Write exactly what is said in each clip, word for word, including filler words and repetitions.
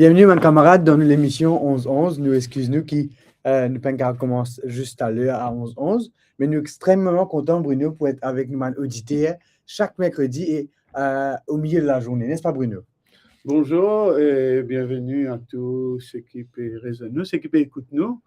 Bienveni, bann kamarad, dan nou lemision onz onz. Nou exkiz nou ki, eh, nou pa'nn kapav koumans zis taler a onz onz, me nou extrememan kontan, Bruno, pou et avek nou bann oditer sak merkredi e, eh, o milie de lazourne, nespa, Bruno? Bonzour e bienveni a tou seki pe rezwenn nou, seki pe ekout nou.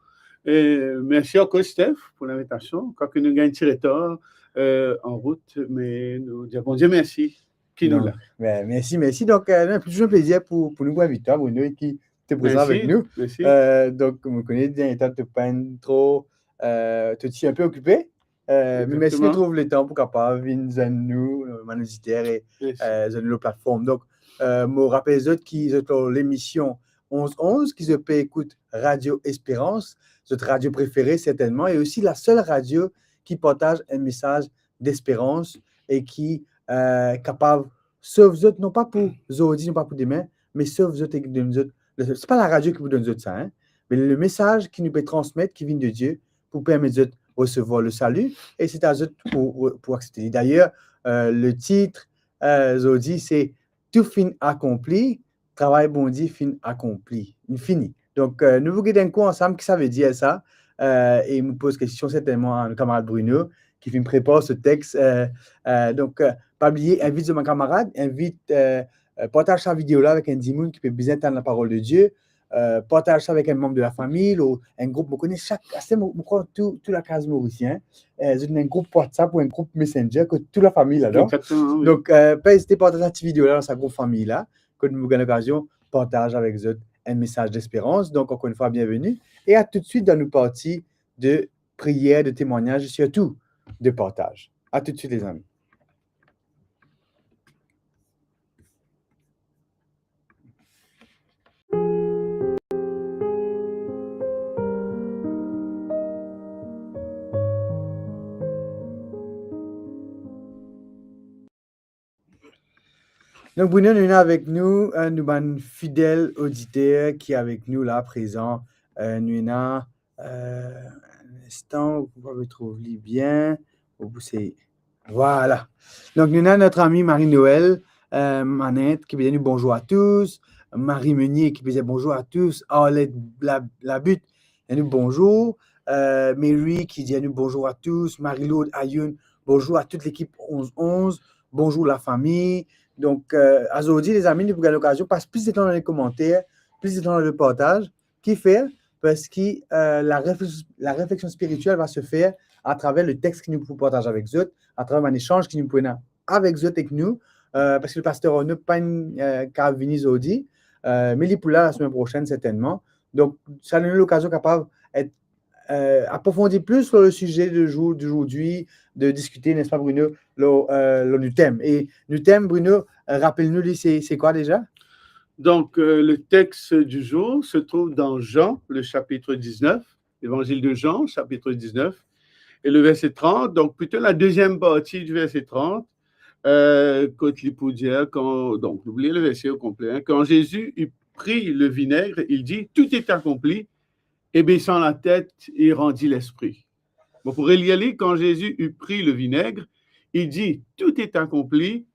E mersi ankor, Steph, pou linvitasion. Kwake nou gagn ti retar, eh, an rout, me nou dir Bondie mersi ki nou la. Donk, be, mersi, mersi. Donk, eh, non, toultan plezir pou, pou nou pou invit twa, Bruno, e ki to prezan avek nou. Mersi, mersi. Eh, donk, mo kone dernie tan to pa'nn tro, eh, to ti inpe okipe. Eh, me mersi de trouv letan pou kapav vinn zwenn nou, eh, bann oditer e, eh, zwenn nou lor platform. Donk, eh, mo rapel zot ki zot lor lemision onz onz, ki zot pe ekout Radio Esperans, zot radio prefere sertennman, e osi lasel radio ki partaz enn mesaz desperans e ki, eh, kapav sov zot, non pa pou zordi, non pa pou demin, me sov zot e donn zot, se pa laradio ki pou donn zot sa, hein, me lemesaz ki nou pe transmet, ki vinn de Die, pou permet zot resevwar lesali, e se a zot pou, pou aksepte li. Dayer, eh, letit, eh, zordi, se Tou finn akonpli, travay Bondie finn akonpli, li fini. Donk, eh, nou pou get enn kou ansam ki savedir sa, eh, e mo poz kestion sertennman a nou kamarad Bruno, ki finn prepar se text. Eh, eh, donk, eh, pa bliye, invit zot bann kamarad, invit, eh, eh, partaz sa video la avek enn dimoun ki pe bizin tann laparol de Die. Eh, partaz sa avek enn manm de lafami, ou enn group. Mo kone sak, aster mo, mo krwar tou, tou lakaz morisien, eh, zot ena enn group WhatsApp ou enn group Messenger kot tou lafami ladan. Exactement, oui. Donk, eh, pa ezite partaz sa ti video la dan sa group fami la, kot nou gagn lokazion partaz avek zot enn mesaz desperans. Donk, ankor enn fwa, bienveni. E a toutswit dan nou parti de priyer, de temwagnaz e sirtou de partaz. A toutswit, lezami. Donk, Bruno, nou ena avek nou, eh, nou bann fidel oditer ki avek nou la, prezan. Eh, nou ena, eh, enn instan, mo pa retrouv li bien. Mo pou se, vwala. Donk, nou ena not ami Marie-Noëlle, eh, Manette, ki pe dir nou bonzour a tous. Marie Meunier, ki pe dir bonzour a tous. Arlette Lab-, Labutte, dir nou bonzour. Eh, Mary ki dir nou bonzour a tous. Marie-Lourdes Ayoun, bonzour a tout lekip onz onz. Bonzour lafami. Donk, eh, azordi, lezami, nou pou gagn lokazion pas plis letan dan lekomanter, plis letan dan lepartaz. Kifer? Parski, eh, lareflex-, larefleksion spiritiel va se fer atraver letext ki nou pou partaz avek zot, atraver bann lesanz ki nou pou ena avek zot, ek nou, eh, parski lepaster Arnaud pa'nn, eh, kapav vini zordi, eh, me li pou la lasemenn prosenn sertennman. Donk, sa donn nou lokazion kapav et, eh, aprofondi plis lor lesize de zour, d'aujourd'hui, de diskite, nespa, Bruno, lor, eh, lor nou tem. E nou tem, Bruno, eh, rapel nou li, se, se kwa deza? Donc, euh, le texte du jour se trouve dans Jean, le chapitre dix-neuf, l'Évangile de Jean, chapitre dix-neuf, et le verset trente, donc plutôt la deuxième partie du verset trente, euh, kot li pou dir, quand, donc, nou lir le verset au complet, hein. Quand Jésus eut pris le vinaigre, il dit, tout est accompli, et baissant la tête, il rendit l'esprit. Bon, pou relir li, quand Jésus eut pris le vinaigre, il dit, tout est accompli,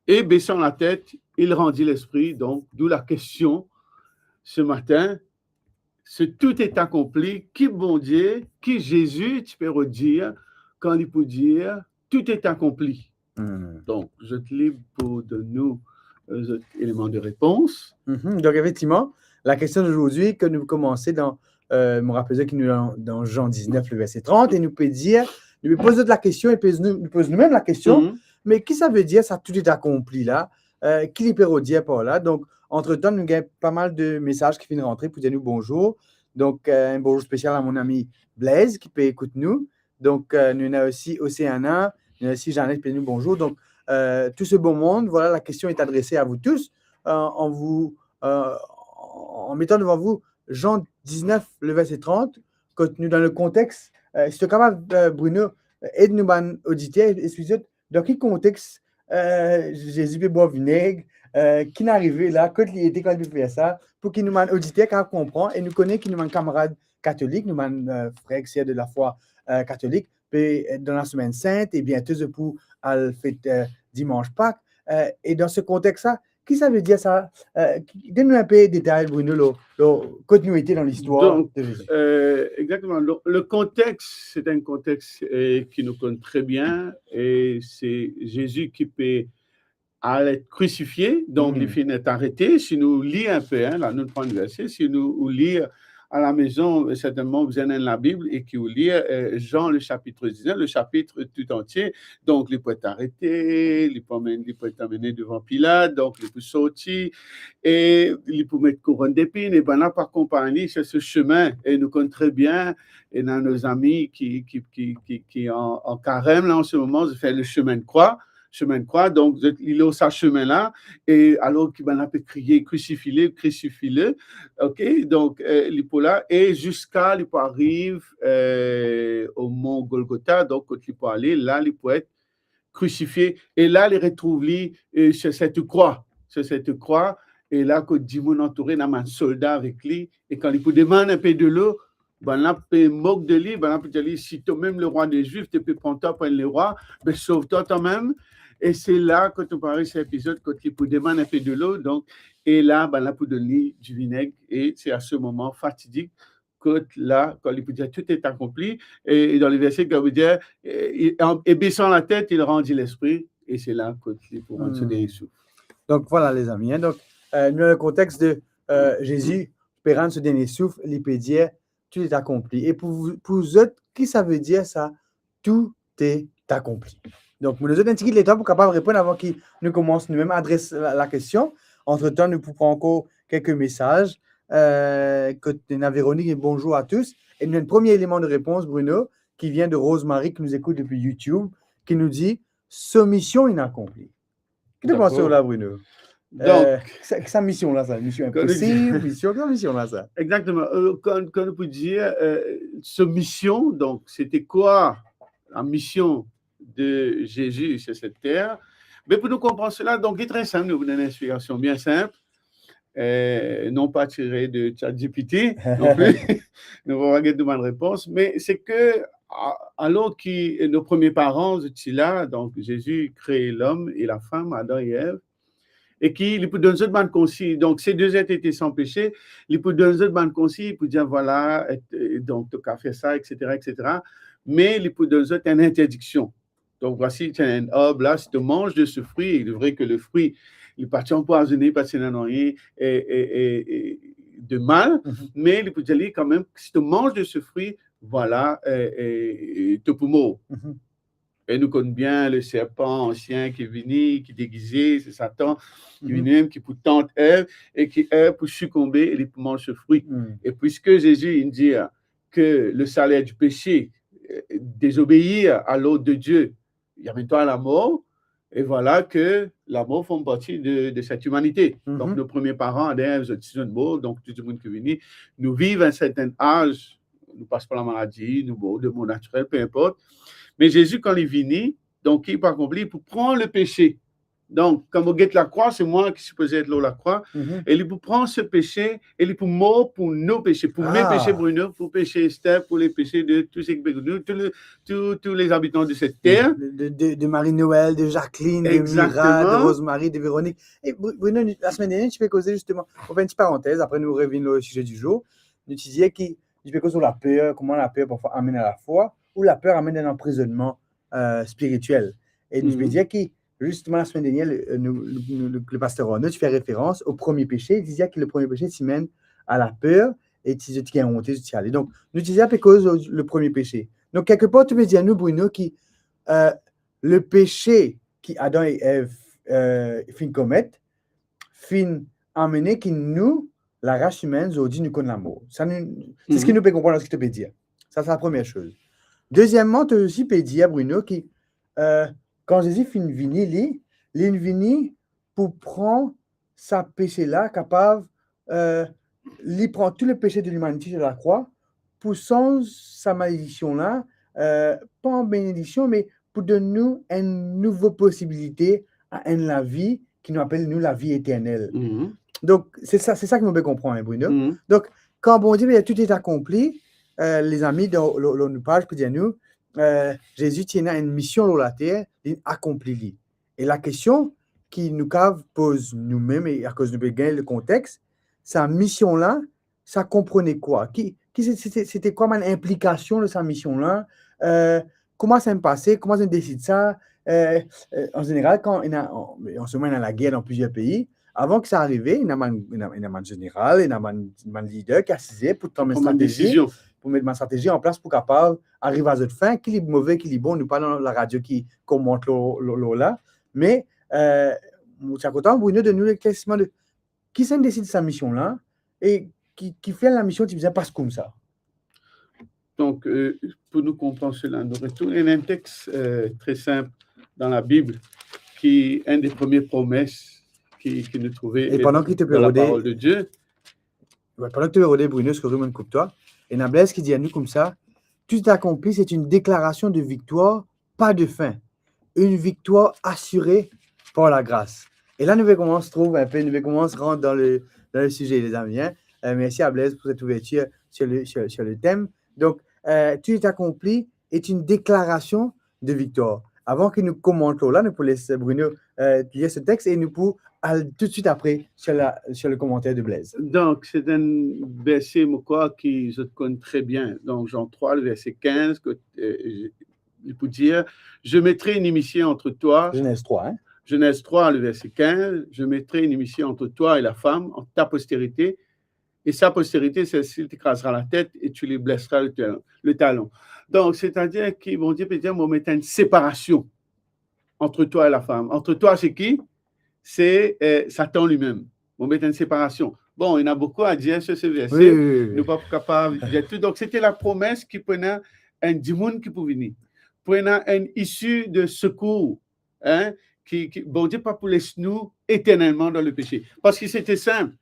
et baissant la tête, il rendit l'esprit. Donc, d'où la question ce matin, se tout est accompli, ki Bondie, ki Zezi ti pe rod dir kan li pou dir, tout est accompli? Hmm. Donk, zot lib pou donn nou, eh, zot eleman de repons. Mhm. Donk, efektivman, la question d'aujourd'hui, ke nou koumans dan, eh, mo rapel ki nou dan, dan Jean dix-neuf, le verset trente, e nou pe dir, nou pe poz zot la question, e pe nou, nou poz noumem la question, mhm, me ki sa ve dir sa tout est accompli la? Eh, ki li pe rod dir par la? Donk, antretan, nou gagn pa mal de mesaz ki finn rantre pou dir nou bonzour. Donk, eh, enn bonzour spesial a mon ami Blaise ki pe ekout nou. Donk, eh, nou ena osi Océana, nou ena osi Jeannette, pe dir nou bonzour. Donk, eh, tout ce beau monde, voilà, la question est adressée à vous tous, eh, en vous, eh, en mettant devant vous Jean dix-neuf, le verset trente, kot nou dan le kontex, eh, si to kapav, eh, Bruno, eh, ed nou bann oditer, explik zot dan ki kontex, eh, Zezi pe bwar vineg, eh, ki finn arive la, kot li ete kan li pe fer sa, pou ki nou bann oditer kapav konpran, e nou kone ki nou bann kamarad katolik, nou bann, eh, frer ek ser de lafwa, eh, katolik, pe, eh, dan Lasemenn Sint, e biento zot pou al fet, eh, Dimans Pak. Eh, e dan se kontex la, Ki sa ve dir sa? Eh, ki, donn nou inpe detay, Bruno, lor, lor kot nou ete dan listwar de Zezi. Donk, eh, exactement. Donc, le contexte, c'est un contexte, eh, ki nou konn tre bien, e se Zezi ki pe al et krisifie, donk li finn et arete. Si nou lir inpe, hein, la nou pran verse, si nou, ou lir à la maison, certainement, ou bizin enn Labib e ki ou lir, eh, Jean le chapitre dix-neuf, le chapitre tout entier. Donk, li pou et arete, li pou amenn, li pou et amene devan Pilat, donk li pou sorti, e li pou met kouronn depinn, e bann la pou akonpagn li sur se chemin. E nou konn tre bien, ena nou zami ki, ki, ki, ki, ki an, an karem la, an se moman, zot fer le chemin de croix, chemin de croix, donk, zot, li lor sa chemin la, e alor ki bann la pe kriye, "Crucifie-le, crucifie-le", ok, donk, eh, li pou la, e ziska li pou ariv, eh, o mont Golgotha, donk, kot li pou ale, la, li pou et krisifie, e la, li retrouv li, eh, sur cette croix, sur cette croix, e la, kot dimoun antoure, ena bann solda avek li, e kan li pou demann inpe delo, bann la pe mok de li, bann la pe dir li, "Si to mem le roi des Juifs, to pe pran twa pou enn lerwa, be sov twa twa mem." E se la kot nou pou ariv se epizod kot li pou demann inpe delo, donk, e la, bann la pou donn li divineg, e se a se moman fatidik, kot la, kan li pou dir, "Tout est accompli", e, e dan le verse, kan li pou dir, e, e, e baissant la tête, il rendit l'esprit, e se la kot li pou rann so dernie souf. Donk, vwala, lezami, hein. Donk, eh, nou dan le kontex de, eh, Zezi pe rann so dernie souf, li pe dir, "Tout est accompli." E pou, pou zot, ki sa ve dir sa, "Tout est accompli"? Donk, mo donn zot enn tigit letan pou kapav reponn avan ki nou koumans noumem adres la, la kestion. Antretan, nou pou pran ankor kelke mesaz, eh, kot ena Véronique, "Bonjour à tous." E nou ena enn premie eleman de repons, Bruno, ki vien de Rosemary, ki nou ekout depi YouTube, ki nou dir, "So mision inn akonpli." Ki to panse la, Bruno? Donk, eh, ki sa, ki sa mision la sa? Mision inposib, mision, ki sa mision la sa? Exactement. Eh, kan, kan nou pou dir, eh, so mision, donk, c'était quoi la mission de Jésus sur cette terre? Me pou nou konpran sela, donk, li tre sinp, nou pou donn enn explikasion bien sinp. Eh, non pa tire de ChatGPT non pli. Nou va get nou bann repons, me se ke, a-, alor ki nou premie paran, zot ti la, donk Zezi kre lom e lafam, Adam e Ev, e ki li pou donn zot bann konsign. Donk, se de zot ete san pese, li pou donn zot bann konsign, pou dir, vwala, et, e, donk, to kav fer sa, et cetera, et cetera. Me li pou donn zot enn interdiksion. Donk, vwasi, ti ena enn arb la, si to manz de ce fruit, il est vrai que le fruit, li pa ti anpwazone, pa ti ena nanye, e, e, e, e, de mal, me li pou dir li kanmem, si to manz de ce fruit, vwala, e, e, e, to pou mor. E nou konn bien le serpan ansien ki vini, ki degize, se Satan, ki vini mem, ki pou tant Ev, e ki Ev pou sikonbe, e li pou manz se fri. E piske Zezi, li dir ke le salaire du péché, euh, désobéir à l'ordre de Dieu, li amenn twa lamor, e vwala ke lamor form parti de, de cette humanité. Donk, nou premie paran, Adam, zot ti zot mor, donk, tou dimoun ki vini, nou viv enn sertenn az, nou pas par lamaladi, nou mor de mor natirel, pe inport. Me Zezi, kan li vini, donk, ki pou akonpli, pou pran le pese. Donk, kan mo get lakrwa, se mwa ki sipoze et lor lakrwa, e li pou pran se pese, e li pou mor pou nou pese, pou me pese, Bruno, pou pese Esther, pou le pese de tou seki pe ekout nou, tou le, tou, tou le zabitan de set ter. De, de, de, de Marie-Noël, de Jacqueline, de Mira, de Rosemary, de Véronique. E Bru-, Bruno, nou, lasemenn dernie, ti pe koze zisteman, nou fer enn ti parantez, apre nou revinn lor le size di zour, nou ti dir ki, nou ti pe koz lor laper, kouma laper parfwa amenn a lafwa, ou laper amenn enn anprizonnman, euh, spiritiel. E nou ti pe dir ki, zisteman, lasemenn dernie, le, nou, nou, nou, le, le paster Arnaud ti fer referans o premie pese, li ti dir ki le premie pese ti menn a laper, e ti, ti gagn onte, ti ale. Donk, nou ti dir pe koz le premie pese. Donk, kelkepar, to pe dir nou, Bruno, ki, euh, le pese ki Adam e Ev, euh, finn komet, finn amene ki nou, laras imenn, zordi nou konn lamor. Sa nou, se seki nou pe konpran dan seki to pe dir. Sa, se la premie soz. Dezieman, to osi pe dir, Bruno, ki, euh, kan Zezi finn vini, li, li vini pou pran sa pese la, kapav, euh, li pran tou le pese de limanite lor lakrwa, pou sanz sa malediksion la, euh, pa an benediksion, me pou donn nou enn nouvo posibilite a enn lavi ki nou apel nou lavi eternel. Donk, se sa, se sa ki mo pe konpran, hein, Bruno. Donk, kan Bondie pe dir tout est accompli, euh, lezami, dan, lor, lor nou paz, pou dir nou, euh, Zezi ti ena enn mision lor later, li akonpli li. E lakestion, ki nou kav poz noumem, e akoz nou pe gagn le kontex, sa mision la, sa konprann kwa? Ki, ki se, se, se, sete kwa bann inplikasion de sa mision la? Eh, kouma sa inn pase? Kouma zot inn desid sa? Eh, eh, an zeneral, kan ena, an, an se moman ena lager dan plizier pei, avan ki sa arive, ena bann, ena, ena bann zeneral, ena bann, bann lider ki asize pou pran bann stratezi, pou met bann stratezi an plas pou kapav ariv a zot fin, ki li move, ki li bon. Nou pa dan laradio ki komant lor, lor, lor la, me, eh, mo ti a kontan Bruno donn nou leklersisman de ki sa inn desid sa mision la, e ki, kifer lamision ti bizin pas koumsa. Donk, eh, pou nou konpran sela, nou retourn a enn tex, eh, tre sinp dan Labib, ki enn de premie promes ki, ki nou trouve, eh, dan Laparol de Die. E pandan ki to pe rode, wi, pandan ki to pe rode, Bruno, eskiz mwa, mo'nn koup twa, ena Blaise ki dir nou koumsa, "Tout est accompli, c'est une déclaration de victoire, pas de fin. Une victoire assurée par la grâce." E la, nou pe koumans trouv inpe, nou pe koumans rant dan le, dan le size, lezami, hein. Euh, mersi a Blaise pou set ouvertir sur le, sur, sur le tem. Donk, euh, "Tout est accompli" est une déclaration de victoire. Avan ki nou komant lor la, nou pou les Bruno, euh, lir se tex e nou pou al toutswit apre sur la, sur le commentaire de Blaise. Donk, se enn verse, mo krwar, ki zot konn tre bien. Donk, Jean trois, le verset quinze, kot, euh, li pou dir, "Je mettrai inimitié entre toi." Genèse trois, hein? Genèse trois, le verset quinze, "Je mettrai inimitié entre toi et la femme, entre ta postérité et sa postérité, celle-ci te crasera la tête et tu lui blesseras le talon, le talon." Donk, setadir ki Bondie pe dir, "Mo met enn separasion entre toi et la femme." Entre toi, se ki? Se, eh, Satan limem. Mo met enn separasion. Bon, ena boukou a dir sur se verse. Wi, wi, wi, wi. Nou pa pou kapav dir tou. Donk, sete la promes ki pou ena enn dimoun ki pou vini. Pou ena enn issue de secours, hein, ki, ki, Bondie pa pou les nou eternelman dan lepese. Parski sete sinp.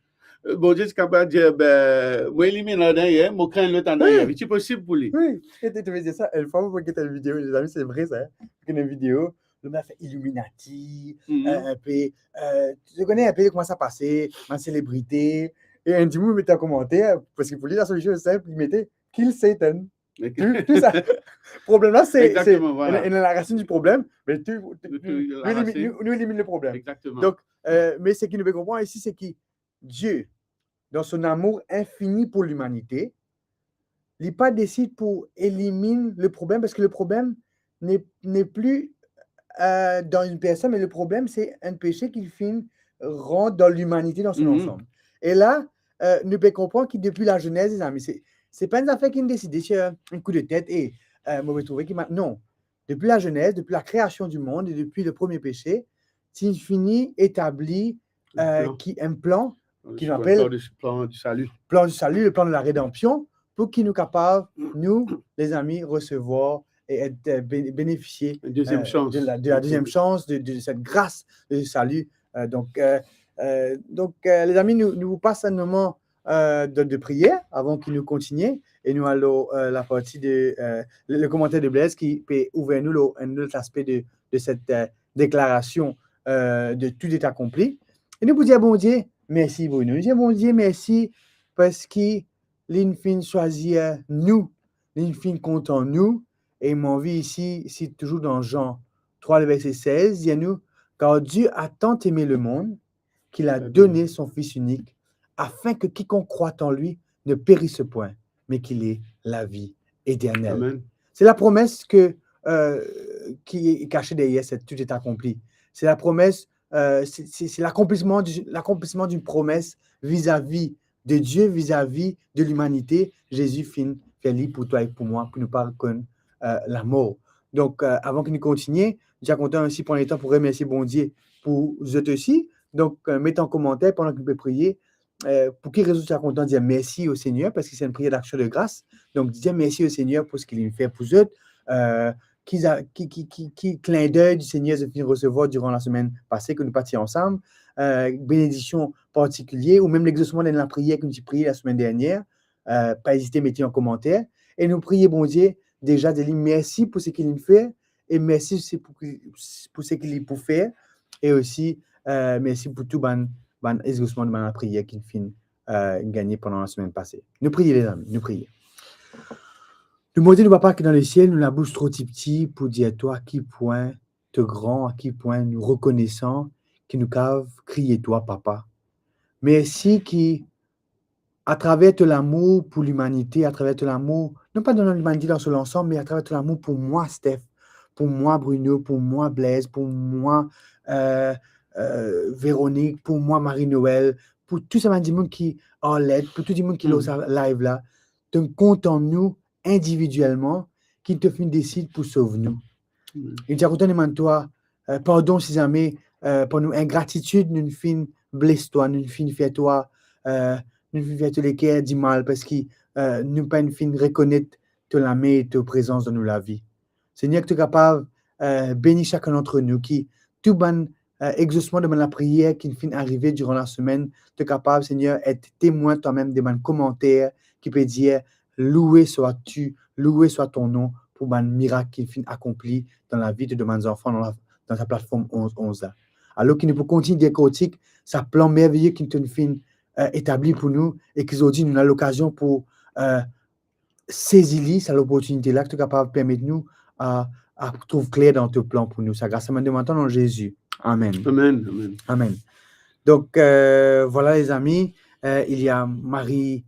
Euh, Bondie ti kapav dir, "Be, mo eliminn ladan, mo kre enn lot ladan." Wi. Li ti posib pou li. Wi, e to, to pe dir sa, enn fwa, mo get enn video, lezami, se vre sa, hein. Get enn video, lom la fer Illuminati, euh, inpe, euh, to kone inpe kouma sa pase, bann selebrite, e enn dimoun met an komanter, parski pou li, la solision sinp, li mete, "Kill Satan." Ok. Tou, tou sa. Problem la, se, se, voilà, ena, ena la rasinn di problem, me tou, tou, nou, nou, nou eliminn, nou, nou eliminn le problem. Exactement. Donk, euh, me seki nou pe konpran isi, se ki Dieu, dans son amour infini pour l'humanité, li pa desid pou eliminn le problem, parski le problem n'est, n'est plus, euh, dans une personne, mais le problème, c'est un péché ki finn rant dan limanite dan son ansanm. E la, euh, nou pe konpran ki depi la Genèse, lezami, se, se pa enn zafer ki inn deside sur enn kou de tet e, euh, mo pe trouve ki ma-, non. Depi la Genèse, depi la création du monde et depuis le premier péché, ti fini etabli, euh, ki enn plan ki nou apel plan du salut, plan du salut, le plan de la rédemption, pou ki nou kapav, nou, lezami, resevoir e et, euh, bé-, benefisie, euh, de la, de la deuxième chance, de, de cette grâce de salut. Euh, donk, euh, euh, donk, euh, lezami, nou, nou pas enn moman, euh, de, de priyer avan ki nou kontinie e nou al lor, euh, la parti de, euh, le, le commentaire de Blaise ki pe ouver nou lor enn lot aspe de, de cette, euh, déclaration, euh, de "Tout est accompli". E nou pou dir Bondie mersi, Bruno. Nou dir Bondie mersi parski li finn swazir nou, li finn kontan nou. E mo anvi isi, si touzour dan Jean trois, le verset seize, dir nou, "Car Dieu a tant aimé le monde qu'il a donné son Fils unique, afin que quiconque croit en lui ne périsse point, mais qu'il ait la vie éternelle." Amen. Se la promes ke, euh, ki est cachée derrière cette "Tout est accompli". Se la promes, euh, se, se, se l'accomplissement du, l'accomplissement d'une promesse vis-à-vis de Dieu, vis-à-vis de l'humanité. Zezi finn fer li pou twa e pou mwa, pou nou pa konn, euh, lamor. Donk, euh, avan ki nou kontinie, nou ti a kontan osi pran letan pou remersie Bondie pou zot osi. Donk, euh, met an komanter pandan ki nou pe priye, euh, pou ki rezon nou ti a kontan dir mersi o Segner, parski se enn priyer d'action de grâce. Donk, dir mersi o Segner pou seki li fer pou zot, euh, ki za-, ki, ki, ki, ki clin d'œil du Seigneur zot finn resevwar diran lasemenn pase ki nou pa ti ansam, euh, benediksion partikilie, oumem lexosman dan lapriyer ki nou ti priye lasemenn dernier, euh, pa ezite met li an komanter. E nou priye Bondie deza, dir li mersi pou seki li fer, e mersi osi pou ki, pou seki li pou fer, e osi, euh, mersi pou tou bann, bann exosman de bann lapriyer ki finn, euh, gagne pandan lasemenn pase. Nou priye, lezami, nou priye. Nou Bondie, nou Papa ki dan lesiel, nou labous tro tipti pou dir twa ki pwin to gran, a ki pwin nou rekonesan ki nou kav kriye twa, Papa. Mersi ki, atraver to lamour pou limanite, atraver to lamour, non pa dan limanite dan so lansam, me atraver to lamour pou mwa, Steph, pou mwa, Bruno, pou mwa, Blaise, pou mwa, eh, eh, Véronique, pou mwa, Marie-Noëlle, pou tou sa bann dimoun ki, Arlette, pou tou dimoun ki lor sa live la, to kontan nou individielman, ki to finn desid pou sov nou. Amen. E nou ti a kontan demann twa, eh, pardon si zame, eh, par nou ingratitid, nou finn bles twa, nou finn fer twa, eh, nou finn fer to leker dimal, parski, eh, nou pa finn rekonet to lame e to prezans dan nou lavi. Segner, ki to kapav, eh, beni sakenn dantre nou, ki tou bann, eh, egzosman de bann lapriyer ki finn arive diran lasemenn, to kapav, Segner, et temwin twa-mem de bann komanter ki pe dir, "Loue swa tu, loue swa ton nom," pou bann mirak ki finn akonpli dan lavi de bann zanfan dan la, dan sa platform onz onz la. Alor ki nou pou kontign dekortik sa plan merveye ki to finn, eh, etabli pou nou e ki zordi nou ena lokazion pou, eh, sezi li, sa loportinite la, ki to kapav permet nou a, a trouv kler dan to plan pou nou. Sa gras, sa mo demann dan nom Zezi. Amen. Amen, amen. Amen. Donc, euh, voilà, les amis, euh, il y a Marie,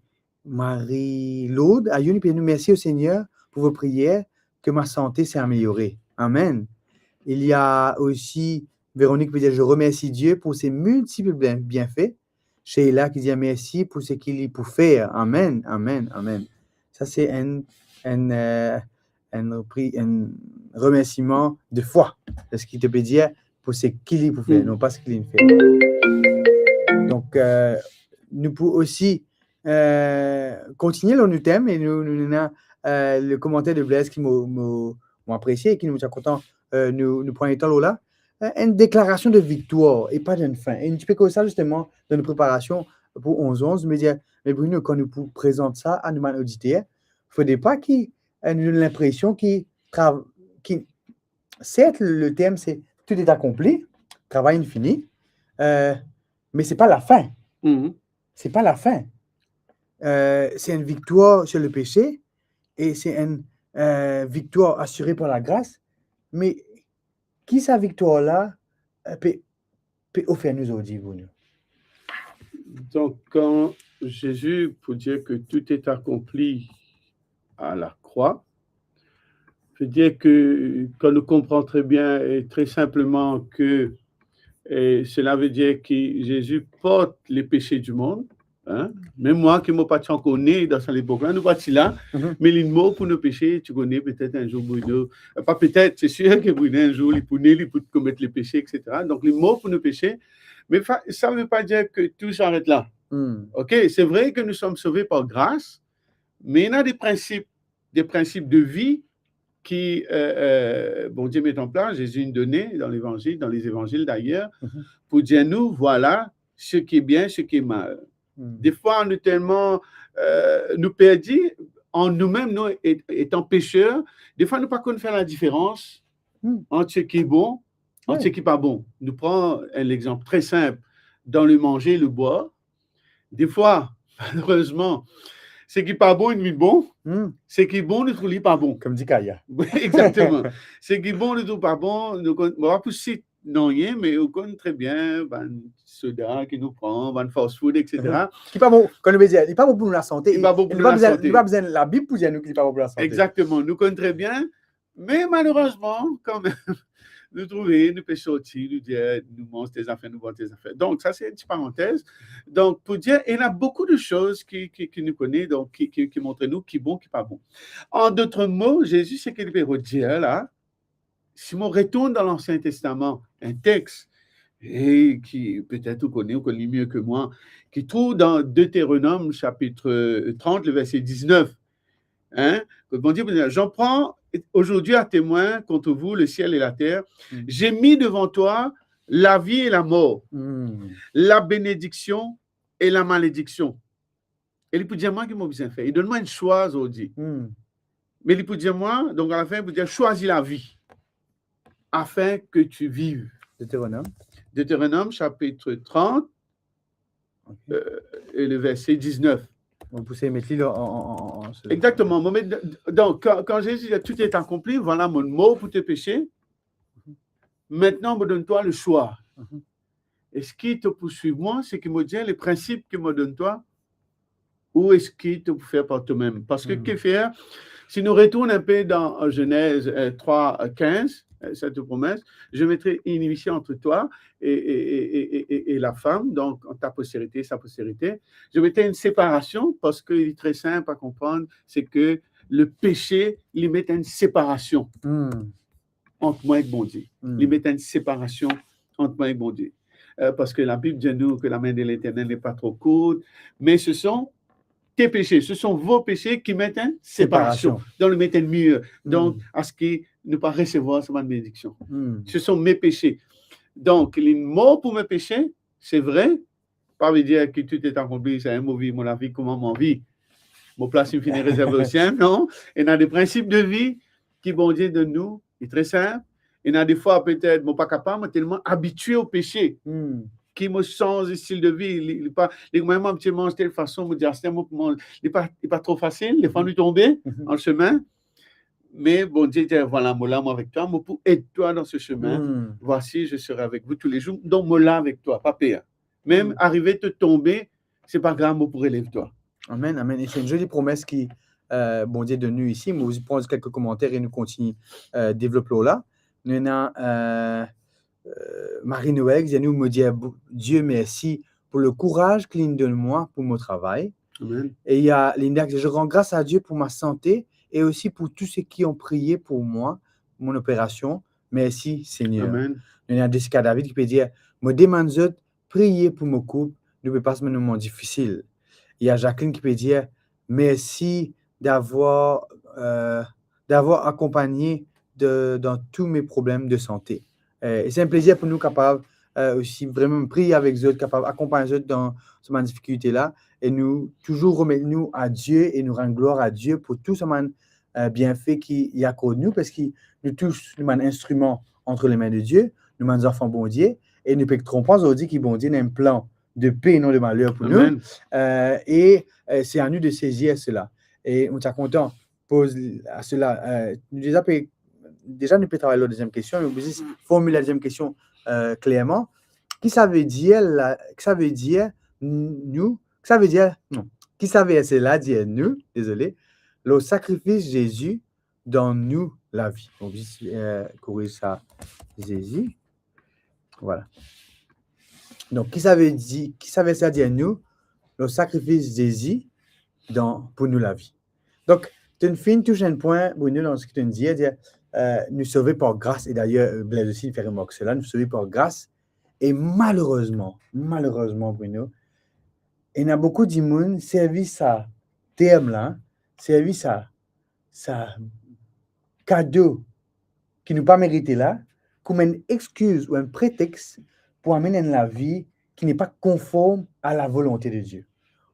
Marie-Lourdes Ayoun, qui dit, "Merci au Seigneur pour vos prières, que ma santé s'est améliorée." Amen. Il y a aussi Véronique qui dit, "Je remercie Dieu pour ses multiples bien-, bienfaits." Sheila ki dir mersi pou seki li pou fer. Amen, amen, amen. Sa se enn, enn, eh, enn repri-, enn remersiman de fwa. Seki to pe dir pou seki li pou fer, non pa seki li fer. Donk, eh, nou pou osi, eh, kontigne lor nou tem e nou, nou, nou ena, eh, le komanter de Blaise ki mo, mo, mo apresie e ki nou ti a kontan, eh, nou, nou pran letan lor la. Eh, enn deklarasion de viktwar e pa d'enn fin. E nou ti pe koz sa zisteman dan nou preparasion pou onz onz, me dir, me Bruno, kan nou pou prezant sa a nou bann oditer, fode pa ki, eh, nou donn linpresion ki trav-, ki, sert, le tem se tout est accompli, travay inn fini, eh, me se pa lafin. Mhm. Se pa lafin. Eh, se enn viktwar sir lepese e se enn, eh, viktwar asire par lagras, me ki sa viktwar la, eh, pe, pe ofer nou zordi pou nou? Donk, kan Zezi pou dir ke tout est accompli à la croix, veut dire que, kan nou konpran tre bien e tre sinpleman ke, e sela ve dir ki Zezi port lepese dimond, hein? Mem mwa ki mo pa ti ankor ne dan sa lepok la, nou pa ti la, mhm, me li mor pou nou pese, ti kone, petet enn zour Bruno, eh, pa petet, se sir ke Bruno enn zour li pou ne, li pou komet lepese, et cetera. Donk li mor pou nou pese, me fa-, sa ve pa dir ke tou s'arrête là. Hmm. Ok, c'est vrai que nous sommes sauvés par grâce, me ena de prinsip, de prinsip de vi ki, eh, eh, Bondie met an plas, Zezi inn done dan Levanzil, dan les évangiles d'ailleurs, mhm, pou dir nou, vwala, seki bien, seki mal. Hmm. Defwa, nou telman, eh, nou perdi an noumem, nou et-, etan peser, defwa nou pa konn fer ladiferans, hmm, ant seki bon, ant, wi, seki pa bon. Nou pran enn lexanp tre sinp, dan le manze, le bwar. Defwa, malerezman, seki pa bon, inn vinn bon, hmm, seki bon, nou trouv li pa bon. Kouma dir Kaya. Exactement. Seki bon, nou trouv pa bon, nou konn, mo pa pou sit nanye, me ou konn tre bien, bann soda ki nou pran, bann fast food, et cetera. Mhm. Ki pa bon, kan nou pe dir, li pa bon pou nou lasante. Li pa bon pou nou lasante. Nou pa bizin, nou pa bizin Labib pou dir nou ki li pa bon pou lasante. Exactement. Nou konn tre bien, me malerezman, kanmem, nou trouve, nou pe sorti, nou dir, nou manz tel zafer, nou bwar tel zafer. Donk, sa se enn ti parantez. Donk, pou dir, ena boukou de soz ki, ki, ki nou kone, donk, ki, ki, ki montre nou ki bon, ki pa bon. An dot mo, Zezi, seki li pe redir la, si mo retourn dan Lansien Testaman, enn text, e ki petet ou kone, ou konn li mie ki mwa, ki trouv dan Deteronom sapit trant, le verse diznef. Hein? Kot Bondie pou dir, "J'en prends aujourd'hui à témoin contre vous le ciel et la terre. Hmm. J'ai mis devant toi la vie et la mort, hmm, la bénédiction et la malédiction." E li pou dir mwa ki mo bizin fer. Li donn mwa enn swa zordi. Hmm. Me li pou dir mwa, donk alafin, li pou dir, "Choisis la vie, afin que tu vives." Deteronom. Deteronom, sapit trant, ok, euh, e le verse diznef. Mo pou sey met li la an, an, an, an, an, se... Exactement. Mo met, donk, kan, kan Zezi dir, "Tout est accompli, vwala, mo mor pou to pese. Maintenant, mo donn twa le swa." Mhm. Eski to pou swiv mwa, seki mo dir, le prinsip ki mo donn twa, ou eski to pou fer par tomem? Parski ki fer, si nou retourn inpe dan, euh, Genèse, euh, trois, euh, quinze, euh, cette promesse, je mettrai inimitié entre toi et, et, et, et, et, et la femme, donc entre ta postérité et sa postérité. Je mettrai une séparation parce que li tre sinp a konprann, se ki le pese, li met enn separasion ant mwa ek Bondie. Li met enn separasion ant mwa ek Bondie. Euh, parski Labib dir nou ki la main de l'Éternel n'est pas trop courte, mais ce sont tes péchés, ce sont vos péchés qui mettent une séparation. Séparation. Donc, ils mettent un mur. Donc, à ce qui ne pas recevoir sa bann benediksion. Ce sont mes péchés. Donk, li mor pou mo pese, se vre, pa ve dir ki tout est accompli, sa mo viv mo lavi kouma mo anvi. Mo plas inn fini rezerve osiel, non? Ena de prinsip de vi ki Bondie donn nou, li tre sinp. Ena defwa, petet, mo pa kapav, mo telman abitie o pese, ki mo sanz stil de vi, li, li pa, li, mwa, mo abitie manz tel fason, mo dir, "Aster, mo pou manz." Li pa, li pa tro fasil, defwa nou tonbe an semin. Me Bondie dir, "Vwala, mo la, mo avek twa, mo pou ed twa dan se semin. Voici, je serai avec vous tous les jours." Donk, mo la avek twa, pa per. Mem arive to tonbe, se pa grav, mo pou relev twa. Amen, amen. E se enn zoli promes ki, euh, Bondie donn nou isi. Mo osi pran kelke komanter e nou kontigne, euh, devlop lor la. Nou ena, euh, euh, Marie Noël ki dir nou, "Mo dir Bo-, Dieu mersi pou le kouraz ki linn donn mwa pou mo travay." Amen. E ena Linda ki dir, "Je rends grâce à Dieu pour ma santé et aussi pour tous ceux qui ont prié pour moi, mon opération. Merci, Seigneur." Amen. Nou ena Jessica David ki pe dir, "Mo demann zot priye pou mo koup, nou pe pas enn moman difisil." Ena Jacqueline ki pe dir, "Merci d'avoir, euh, d'avoir accompagné de, dans tous mes problèmes de santé." Euh, e se enn plezir pou nou kapav, euh, osi vremem priye avek zot, kapav akonpagn zot dan sa bann difikilte la, e nou touzour remet nou a Die e nou rann glwar a Die pou tou sa bann, euh, bienfe ki li akord nou, parski nou tous, nou bann instriman entre les mains de Dieu, nou bann zanfan Bondie, e nou pe tronp pa zordi ki Bondie ena enn plan de paix et non de malheur pou nou. Amen. Euh, e, euh, se a nou de sezir sela. E nou ti a kontan poz a sela, euh, nou deza pe, deza nou pe travay lor deziem kestion, nou bizin formil la deziem kestion, euh, klerman. Ki sa ve dir la, ki sa ve dir n-, nou, ki sa ve dir, non, ki sa verse la dir nou, dezole, lor sakrifis Zezi dan nou lavi. Mo bizin, euh, koriz sa, Zezi. Vwala. Donk, ki sa ve dir, ki sa verse la dir nou, lor sakrifis Zezi dan, pou nou lavi? Donk, to'nn finn tous enn pwin, Bruno, dan seki to'nn dir, dir, euh, nou sove par gras, e dayer, euh, Blaise osi, li fer remark sela, nou sove par gras, e malerezman, malerezman, Bruno, ena boukou dimoun servi sa term la, servi sa, sa kado ki nou pa merite la, kouma enn exkiz ou enn pretex pou amenn enn lavi ki n'est pas conforme à la volonté de Dieu.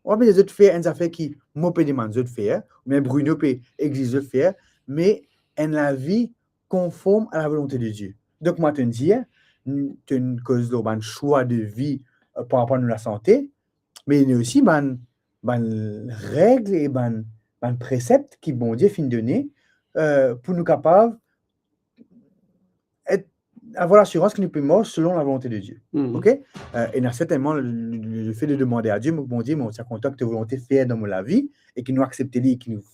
Ou pa bizin zot fer enn zafer ki mo pe demann zot fer, oubien Bruno pe exiz zot fer, me enn lavi conforme à la volonté de Dieu. Donk, mwa, to'nn dir, n-, to'nn koz lor bann swa de vi, euh, par rapor a nou lasante, me ena osi bann, bann reg e bann, bann presep ki Bondie finn done, euh, pou nou kapav et, avoir lasirans ki nou pe mor selon lavolonte de Die. Ok? Euh, ena sertennman le, le, le fait de demander à Dieu, mo, Bondie, mo, sa kontan ki to volonte fer dan mo lavi, e ki nou aksepte li, e ki nou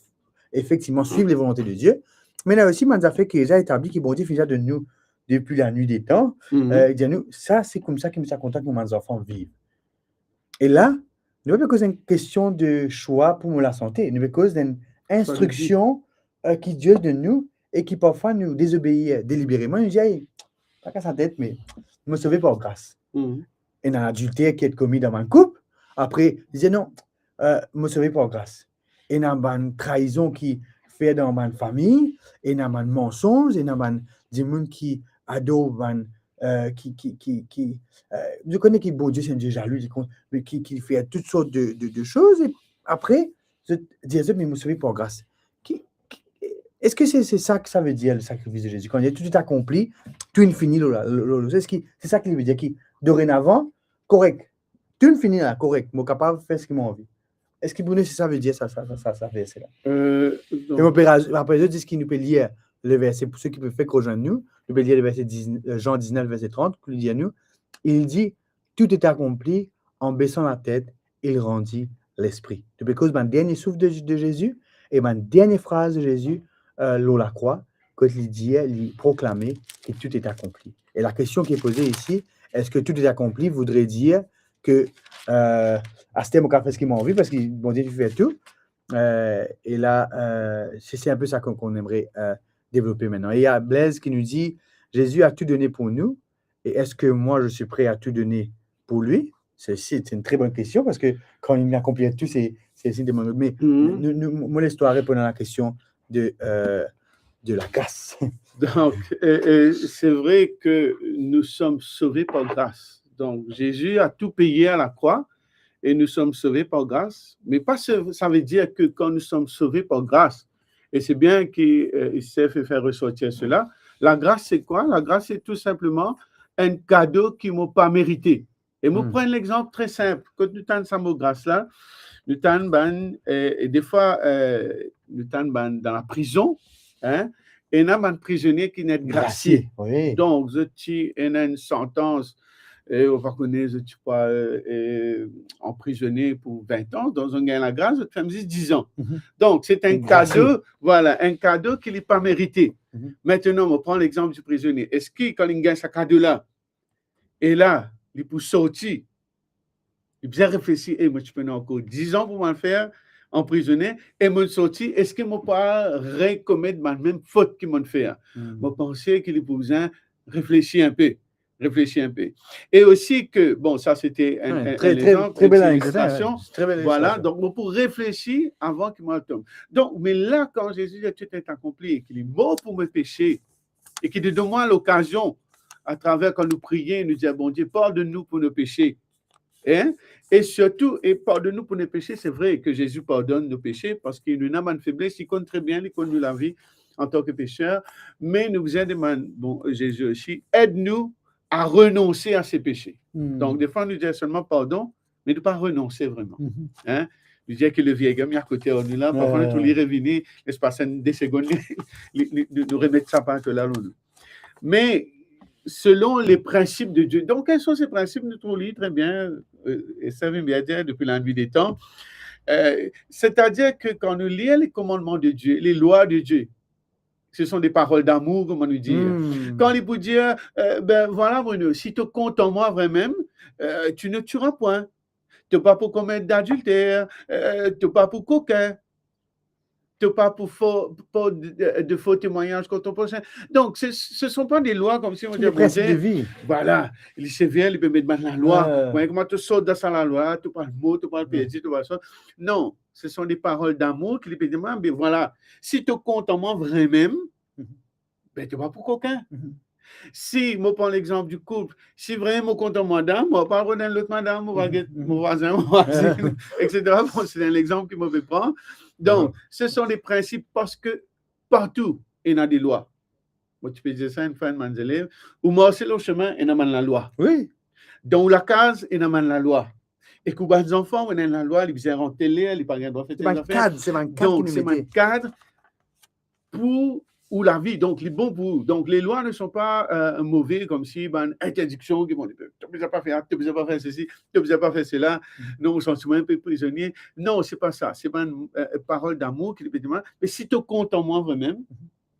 efektivman swiv lavolonte de Die. Me ena osi bann zafer ki deza etabli, ki Bondie finn deza donn nou depi lanwit de tan. Euh, dir nou, sa, se koumsa ki mo ti a kontan ki mo bann zanfan viv. E la, nou pa pe koz enn kestion de swa pou mo lasante, nou pe koz d'enn instriksion, euh, ki Die donn nou e ki parfwa nou dezobeir delibereman, nou dir, "Ey, pa kas latet, me mo sove par gras." Ena adilter ki et komi dan bann koup, apre, li dir, "Non, euh, mo sove par gras." Ena bann traizon ki fer dan bann fami, ena bann mansonz, ena bann dimoun ki ador bann, euh, ki, ki, ki, ki, euh, nou kone ki Bondie se enn Die zalou, li kon-, ki, ki fer tout sort de, de, de soz, e apre, zot dir zot, "Me mo sove par gras." Ki, ki, eski se, se sa ki sa ve dir, le sakrifis de Zezi? Kan li dir, "Tout est accompli", tou inn fini, lo, lo, lo, lo, eski se sa ki li ve dir, ki dorenavan, korek, tou inn fini la, korek, mo kapav fer seki mo anvi. Eski pou nou, se sa ve dir sa, sa, sa, sa, sa verse la? Euh, non. E mo pe raz-, apre, zot dir ki nou pe lir le verse, pou seki pe fek rezwenn nou, nou pe lir le verse diz, euh, Jean diznef, verse trant, ki li dir nou, il dit, tout est accompli, en baissant la tête, il rendit l'esprit. Nou pe koz bann dernie souf de, de Zezi, e bann dernie fraz de Zezi, euh, lor lakrwa, kot li dir, li proklame ki tout est accompli. E la kestion ki est posée ici, est-ce que tout est accompli voudrait dire que, euh, aster mo kapav fer seki mo anvi, parski Bondie finn fer tou? Euh, e la, euh, c'est, c'est un peu ça qu'on, qu'on aimerait, euh, développer maintenant. Et il y a Blaise qui nous dit, Jésus a tout donné pour nous, et est-ce que moi je suis prêt à tout donner pour lui? C'est, c'est une très bonne question, parce que quand il accomplit tout, c'est, c'est signe de mon... Mais Mhm. nou, nou, mo les twa reponn a la kestion de, euh, de la gras. Donc, euh, euh, c'est vrai que nous sommes sauvés par grâce. Donc, Jésus a tout payé à la croix et nous sommes sauvés par grâce. Mais pas ce- ça veut dire que quand nous sommes sauvés par grâce, et c'est bien qu'il euh, essaie de faire ressortir cela, la grâce, c'est quoi? La grâce, c'est tout simplement un cadeau ki mo pa merite. E mo Hmm. pran enn lexanp tre sinp. Kot nou tann sa mo gras la, nou tann bann, euh, e defwa, euh, nou tann bann dan laprizon, hein, ena bann prizonie ki net grasie. Grasie, oui. Donk, zot ti ena enn santans, e ou pa kone, zot ti pou, euh, euh, anprizone pou vin an, donk zot gagn lagras, zot ferm zis diz an. Mhm. Donk, c'est un Grasie. Cadeau, voilà, un cadeau ki li pa merite. Mhm. Maintenant, mo pran lexanp di prizonie. Eski kan li gagn sa kado la, e la, li pou sorti, li bizin reflesir, e mo ti pena ankor diz an pou mo fer anprizone, e mo sorti, eski mo pa rekomet bann mem fot ki mo fer? Hmm. Mo panse ki li pou bizin reflesir inpe, reflesir inpe. E osi ke, bon, sa sete enn, Ouais, enn, très, enn très, lexanp, très belle enn illustration, ilistrasion. Ouais. Très belle Voilà, illustration. Donk mo pou reflesi avan ki mo al tom. Donk, me la, kan Zezi dir tout est accompli, e ki li mor pou mo pese, e ki li donn mwa lokazion, atraver kan nou priye, nou dir, Bondie, pardonn nou pou nou pese. Hein? E sirtou, e pardonn nou pou nou pese, se vre ki Zezi pardonn nou pese, parski nou ena bann febles, li konn tre bien, li konn nou lavi antan ki peser, me nou bizin demann, bon, Zezi osi, ed nou a renonse a se pese. Hmm. Donk, defwa, nou dir selman pardon, me nou pa renonse vreman. Mhm. Hein? Nou dir ki le vieil homme akote nou la, parfwa nou Ouais. trouv li revini, les pas enn de segonn, li, li, li, nou remet sa par la lor nou. Me selon les principes de Dieu. Donc, quels sont ces principes? Nou trouv li tre bien, euh, e sa vinn bien dir depuis la nuit des temps. Euh, c'est-à-dire que quand nous lisons les commandements de Dieu, les lois de Dieu, ce sont des paroles d'amour, comme on nous dit. Hmm. Kan li pou dir, euh, ben voilà, Bruno, si to kontan mwa vremem, euh, tu ne tueras point. To pa pou komet adilter, euh, to pa pou kokin, to pa pou fo, pou de, de faux témoignages contre ton prochain. Donc, ce, ce sont pas des lois comme si on C'est des disait, principes de Bondie, vie. Voilà, li sever, li pe met bann lalwa. Ouais. Bon, kouma to sort dan sa lalwa, to pa mor, to pa perdi, to pa sa. Non, ce sont des paroles d'amour ki li pe dir, ben voilà, si to kontan mwa vremem, Mhm. ben to pa pou kokin. Mhm. Si, mo pran lexanp di koup, si vremem mo kontan madam, mo pa rod enn lot madam, mo va Mhm, get mhm. mo vwazin, mo vwazin, Ouais. et cetera. Bon, c'est un exemple ki mo pe pran. Donc, Mhm. Ce sont des principes parce que partou ena de lwa. Mo ti pe dir sa enn fwa enn bann zelev, ou marse lor semin, ena bann lalwa. Oui. Dan ou lakaz, ena bann lalwa. E kou bann zanfan, ou ena enn lalwa, li bizin rant tel ler, li pa gagn drwa fer C'est tel un zafer. cadre, c'est un cadre Donc, qui c'est nous un mettait. Cadre pour ou lavi. Donc, li bon pou ou. Donc, les lois ne sont pas euh, mauvais comme si bann interdiksion ki bon, to bizin pa fer, to bizin pa fer ceci, to bizin pa fer cela. Mhm. Non, ou santi mwa inpe prizonie. Non, c'est pas ça. C'est bann euh, parole d'amour ki li pe dir, mais si to kontan mwa vremem,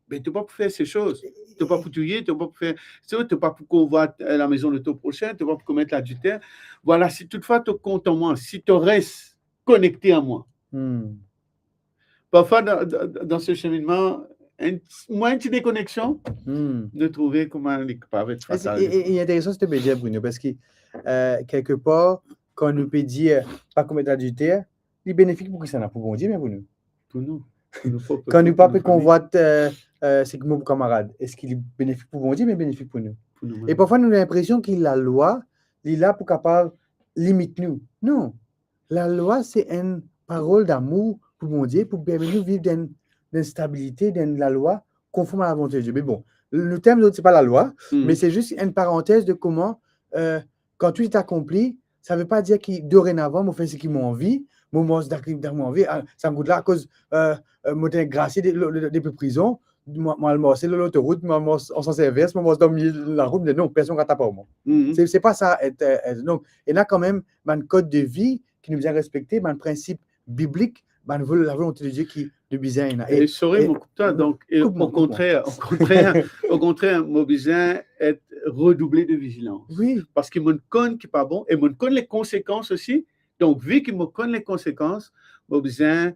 ben, to pa pou fer ces choses. To pa pou touye, to pa pou fer, to pa pou konvwat euh, la maison de ton prochain, to pa pou komet adilter. Voilà, si toutfwa to kontan mwa, si to res konekte a mwa. Hmm. Parfwa, dan, dan, dan se seminnman, enn, mwa enn ti dekoneksion, Hmm. nou trouve kouma li kapav et E se- fatal. e- e- e interesan sa to pe dir, Bruno, parski, euh, kelkepar, kan nou pe dir pa komet adilter, li benefik pou kisannla? Pou Bondie, me pou nou? Pou nou. Pou nou prop, Kan nou pa pou pe nou fami, konvwat euh, euh, seki mo kamarad, eski li benefik pou Bondie, me benefik pou nou? Pou nou E parfwa nou ena linpresion ki lalwa, li la pou kapav limit nou. Non. Lalwa, se enn parol damour pou Bondie, pou permet nou viv dan, dan stabilite, dan lalwa, konform a lavolonte de Die. Me bon, nou tem, se pa lalwa, Hmm. me se zis enn parantez de kouma, euh, kan tou li akonpli, sa ve pa dir ki dorenavan, mo fer seki mo anvi, mo manz dak, dak mo anvi, ah, sa kout la, akoz, euh, euh, mo ti grasie de, de, de, depi prizon, mo, mo al mars lor lotorout, mo al mars an sans invers, mo mars dan milie larout, mo dir, "Non, personn pa kapav tap ar mwa." Mhm. Se, se pa sa, et, eh, eh, donk, ena kanmem bann kod de vi ki nou bizin respekte, bann prinsip biblik, bann vol-, lavolonte de Die ki nou bizin ena. E, e, sorry, e, mo koup twa, donk, e, koup mwa, koup mwa. Okontrer, okontrer, okontrer, mo bizin et redouble de vizilans. Wi. Parski mo konn ki pa bon, e mo konn le konsekans osi. Donk, vi ki mo konn le konsekans, mo bizin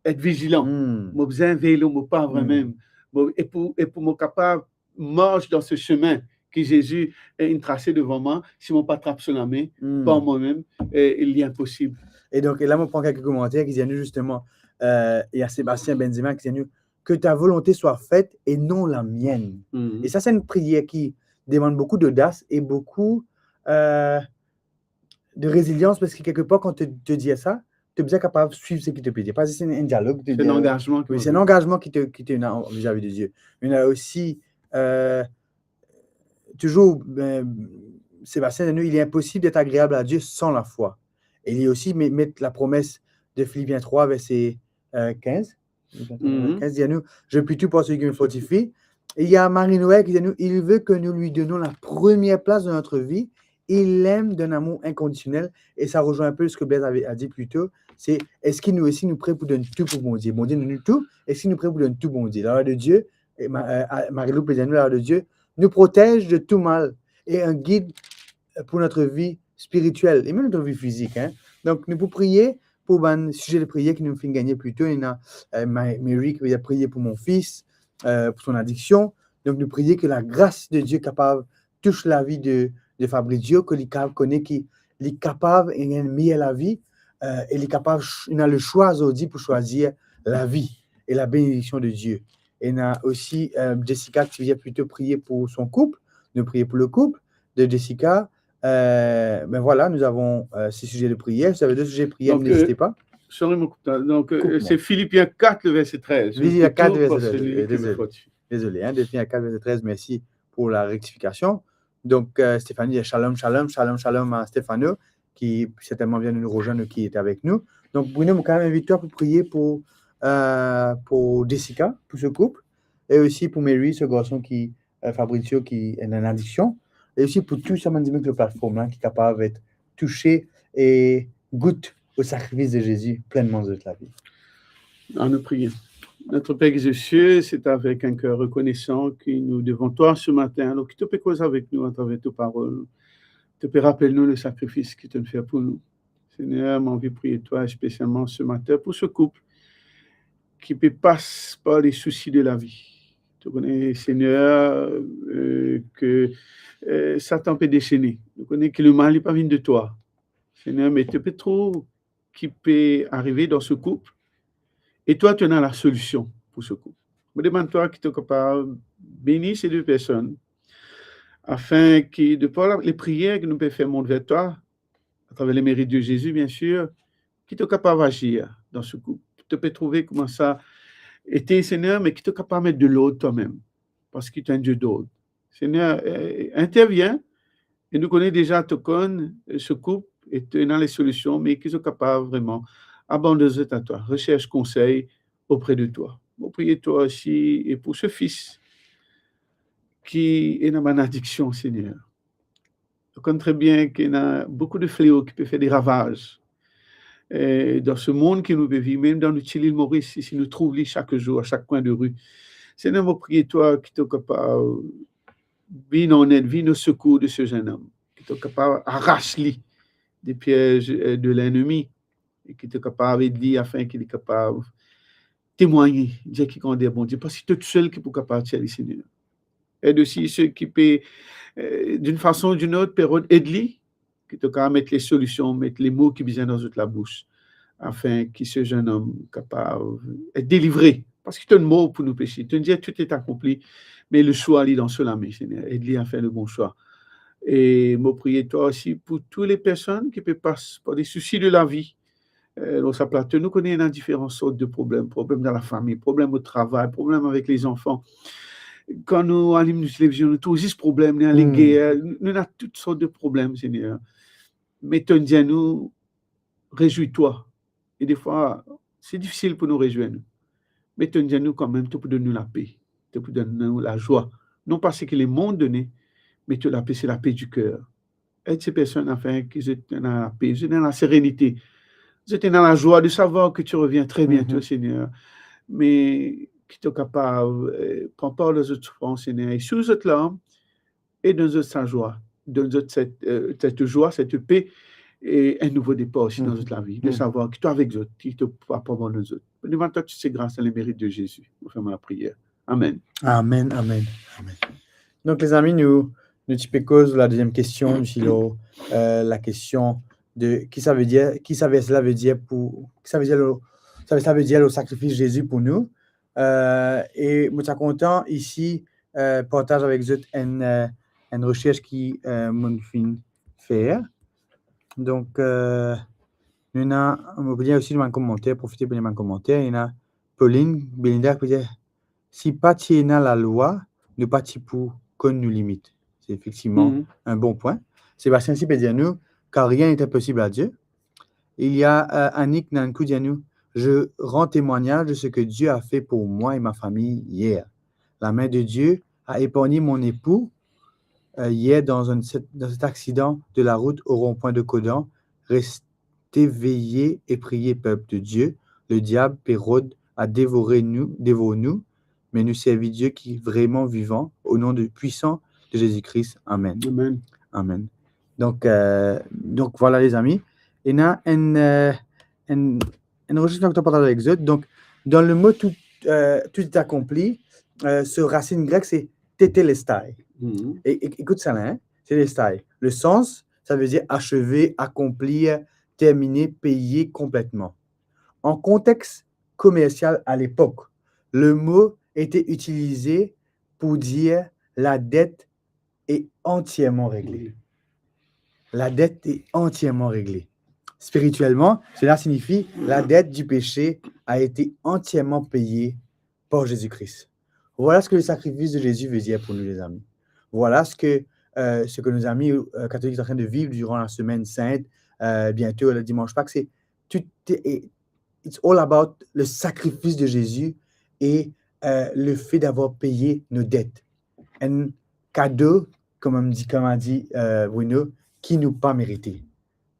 et vizilan. Hmm. Mo bizin veye lor mo pa vremem. Hmm. Mo, e pou, e pou mo kapav mars dan se semin ki Zezi, eh, inn trase devan mwa, si mo pa trap so lame, hmm, par mwamem, eh, li inposib. E donk, e la, mo pran kelke komanter ki dir nou zisteman, eh, ena Sébastien Benzema ki dir nou, "Que ta volonté soit faite et non la mienne." Hmm. E sa, se enn priyer ki demann boukou dodas e boukou, eh, de rezilians, parski kelkepar, kan to, to dir sa, to bizin kapav swiv seki to pe dir. Pa zis enn, enn dialog, to dir, se enn angazman ki, wi, se enn angazman ki to, ki to ena vizavi de Die. Ena osi, eh, touzour, eh, Sébastien, nou, "Il est impossible d'être agréable à Dieu sans la foi." E li osi met, met lapromes de Filipien trwa, verse, eh, kinz. Mhm. Kinz, dir nou, "Je puis tout par celui qui me fortifie." E ena Marie Noël ki dir nou, "Il veut que nous lui donnions la première place dans notre vie. Il l'aime d'un amour inconditionnel." E sa rezwenn inpe seki Blaise avait, a dit plus tôt, se, eski nou osi nou pre pou donn tou pou Bondie? Bondie donn nou tou, eski nou pre pou donn tou Bondie? La loi de Dieu, e Ma-, eh, a-, Marie-Lou pe dir nou, la loi de Dieu nous protège de tout mal et un guide pour notre vie spirituelle et même notre vie physique, hein. Donk, nou pou priye pou bann size de priyer ki nou finn gagne pli to. Ena, eh, Ma-, Mary ki pe dir, "Priez pour mon fils, eh, pour son addiction." Donk, nou priye ki lagras de Die kapav tous lavi de, de Fabrizio, ki li kapav kone ki li kapav gagn enn meyer lavi, eh, e li kapav ch-, ena leswa azordi pou swazir lavi e labenediksion de Die. Ena osi, eh, Jessica ki ti dir plito priye pou son koup. Nou priye pou le koup de Jessica. Eh, ben voilà, nous avons, eh, ces sujets de prière. Si vous avez d'autres sujets de prière, n'hésitez pas. Donc, euh, sorry, mon couteau. Donc, euh, c'est Philippiens quatre, le verset treize. Philippiens quatre, verset treize. Désolé, hein, Philippiens quatre, verset treize, merci pour la rectification. Donc, euh, Stéphanie dit shalom, shalom, shalom, shalom à Stéphano, qui certainement vient de nous rejoindre, qui est avec nous. Donc, Bruno, mo kanmem invit twa pou priye pou, euh, pou Jessica, pou se koup, e osi pou Mary, se garson ki, eh, Fabrizio ki ena enn adiksion, e osi pou tou sa bann dimoun ki lor platform la, ki kapav et touse e gout o sakrifis de Zezi plennman dan zot lavi. Anou priye. Notre Père qui es aux cieux, c'est avec un cœur reconnaissant que nous devons toi ce matin. Alors, ki to pe koz avek nou atraver to parol. To pe rapel nou le sakrifis ki to finn fer pou nou. Seigneur, mo anvi priye twa spesialman se matin pou se koup ki pe pas par le sousi de lavi. To kone, Seigneur, euh, ke, euh, Satan pe desene. To kone ki lemal li pa vinn de twa. Seigneur, me to pe trouv ki pe arive dan se koup, e twa, to ena lasolision pou se koup. Mo demann twa ki to kapav beni se de personn, afin ki, de par la, le priyer ki nou pe fer mont ver twa, atraver le merit de Zezi, bien sir, ki to kapav azir dan se koup. To pe trouve kouma sa ete, Seigneur, me ki to kapav met de lord twa-mem, parski to enn Die dord. Seigneur, eh, intervien, e nou kone deza to konn, eh, se koup, e to ena lasolision, me ki zot kapav vreman abandonn zot a twa, resers konsey opre de twa. Mo priye twa osi e pou se fis ki ena bann adiksion, Seigneur. Nou konn tre bien ki ena boukou de fleo ki pe fer de ravaz, eh, dan se mond ki nou pe viv, mem dan nou ti lil Moris, si nou trouv li sak zour, a sak kwin de ri. Seigneur, mo priye twa ki to kapav vinn an ed, vinn o sekour de se zennom, ki to kapav aras li de piez, eh, de lennmi, e ki to kapav ed li afin ki li kapav temwagne, dir ki grander Bondie, parski to tousel ki pou kapav tir li, Seigneur. Ed osi seki pe, eh, d'une façon ou d'une autre, pe rod ed li, ki to kapav met lasolision, met lemo ki bizin dan zot labous, afin ki se zennom kapav et delivre, parski to mor pou nou pese. To dir tout est accompli, me leswa li dan so lame, Seigneur. Ed li a fer le bon swa. E mo priye twa osi pou tou le personn ki pe pas par de sousi de lavi, eh, lor sa plato, nou kone ena diferan sort de problem, problem dan lafami, problem o travay, problem avek lezanfan. Kan nou alim nou televizion, nou trouv zis problem, nou ena leger, nou, nou ena tout sort de problem, Seigneur. Me to dir nou, rezwi twa. E defwa, se difisil pou nou rezwir nou. Me to dir nou kanmem, to pou donn nou lape. pou donn nou lazwa. Non pa seki lemond donn, me to lape, se lape di ker. Ed se personn, afin ki zot ena lape, zot ena laserenite, zot ena lazwa de savwar ki to revien tre biento, Segner. Me ki to kapav, eh, pran par dan zot soufrans, Segner, e sou zot larm, e donn zot sa zwa, donn zot set, eh, set zwa, set pe, e enn nouvo depar osi dan zot lavi, de savwar ki to avek zot, ki to pa abandonn zot. Demann twa tou se gras dan lemerit de Zezi. Mo fer mo lapriyer. Amen. Amen, amen, amen. Donk, lezami, nou, nou ti pe koz la deziem kestion, nou ti lor, eh, la kestion de ki sa ve dir, ki sa verse la ve dir pou, ki sa ve dir lor, sa, sa ve dir lor sakrifis Zezi pou nou. Eh, e mo ti a kontan isi, eh, partaz avek zot enn, eh, enn resers ki, eh, mo finn fer. Donk, eh, nou ena, mo pe lir osi bann komanter, profite pou lir bann komanter. Ena Pauline Belinda ki pe dir, si pa ti ena lalwa, nou pa ti pou konn nou limit. Se efektivman enn bon pwin. Sébastien osi pe dir nou, car rien n'est impossible à Dieu. Il y a, euh, Annick Nankou dir nou, je rends témoignage de ce que Dieu a fait pour moi et ma famille hier. La main de Dieu a épargné mon époux, euh, hier dans un, cet, dans cet accident de la route au rond-point de Caudan. Restez veillés et priez, peuple de Dieu. Le diable pe rod a dévorer nou, dévor nou, me nou servi Dieu ki vreman vivan, au nom de, puissant de Jésus-Christ. Amen. Amen. Amen. Donk, euh, donk, vwala, lezami. Ena enn, euh, enn, enn resers ki mo kontan partaz avek zot. Donk, dan lemo tout, euh, tout est accompli, euh, so rasinn grek se tetelestai. E, e, ekout sa la, hein, tetelestai. Le sens, sa ve dir achever, accomplir, terminer, payer complètement. En contexte commercial à l'époque, le mot était utilisé pour dire la dette est entièrement réglée. La dette est entièrement réglée. Spirituellement, cela signifie la dette du péché a été entièrement payée par Jésus-Christ. Voilà ce que le sacrifice de Jésus veut dire pour nous, les amis. Voilà ce que, euh, ce que nos amis, euh, catholiques sont en train de vivre durant la semaine sainte, euh, bientôt le dimanche Pâques, c'est tout, et it's all about le sacrifice de Jésus et, euh, le fait d'avoir payé nos dettes. Un cadeau, comme on dit, comme a dit, euh, Bruno, ki nou pa merite.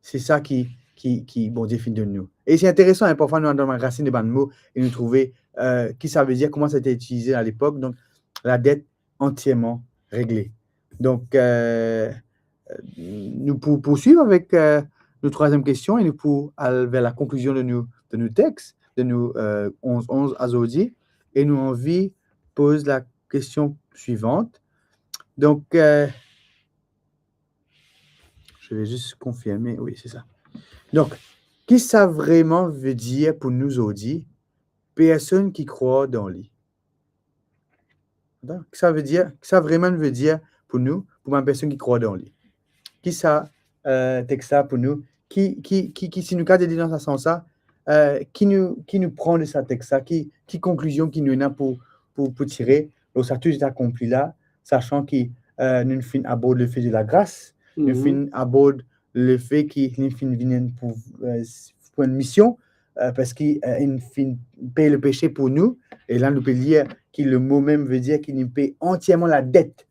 Se sa ki, ki, ki Bondie finn donn nou. E se interesan, hein, parfwa nou al dan rasinn de bann mo e nou trouve, euh, ki sa ve dir, kouma sa ti itilize a lepok. Donk, la dette entièrement réglée. Donk, euh, nou pou poursuiv avek, euh, nou trwaziem kestion e nou pou al ver la konklizion de nou, de nou text, de nou, euh, onz onz azordi. E nou anvi poz la kestion swivant. Donk, euh, je vais juste confirmer, oui, c'est ça. Donk, ki sa vreman ve dir pou nou zordi, personn ki krwar dan li? Atann, ki sa ve dir, ki sa vreman ve dir pou nou, pou bann personn ki krwar dan li? Ki sa, euh, text la pou nou? Ki, ki, ki, ki, si nou kapav dir dan sa sans la, euh, ki nou, ki nou pran de sa text la? Ki, ki konklizion ki nou ena pou, pou, pou tire lor sa tout est accompli la, sasan ki, euh, nou finn abord lefe de lagras, nou finn abord lefe ki nou finn vinn pou, euh, pou enn mision, euh, parski, euh, li finn pey lepese pou nou. E la nou pe lir ki lemo mem ve dir ki li pey antierman ladet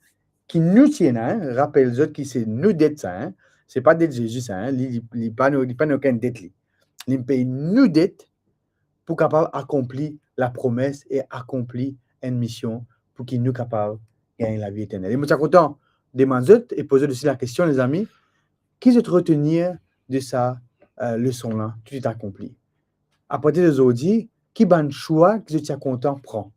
ki nou ti ena, hein. Rapel zot ki se nou det sa, hein. Se pa det Zezi sa, hein. Li, li, li pa nou, li pa nou okenn det li. Li pey nou det pou kapav akonpli lapromes e akonpli enn mision pou ki nou kapav gagn lavi eternel. E mo ti a kontan demann zot e poz zot osi lakestion, lezami, ki zot retenir de sa, euh, leson la, tout est accompli? Apartir de zordi, ki bann swa ki zot ti a kontan pran?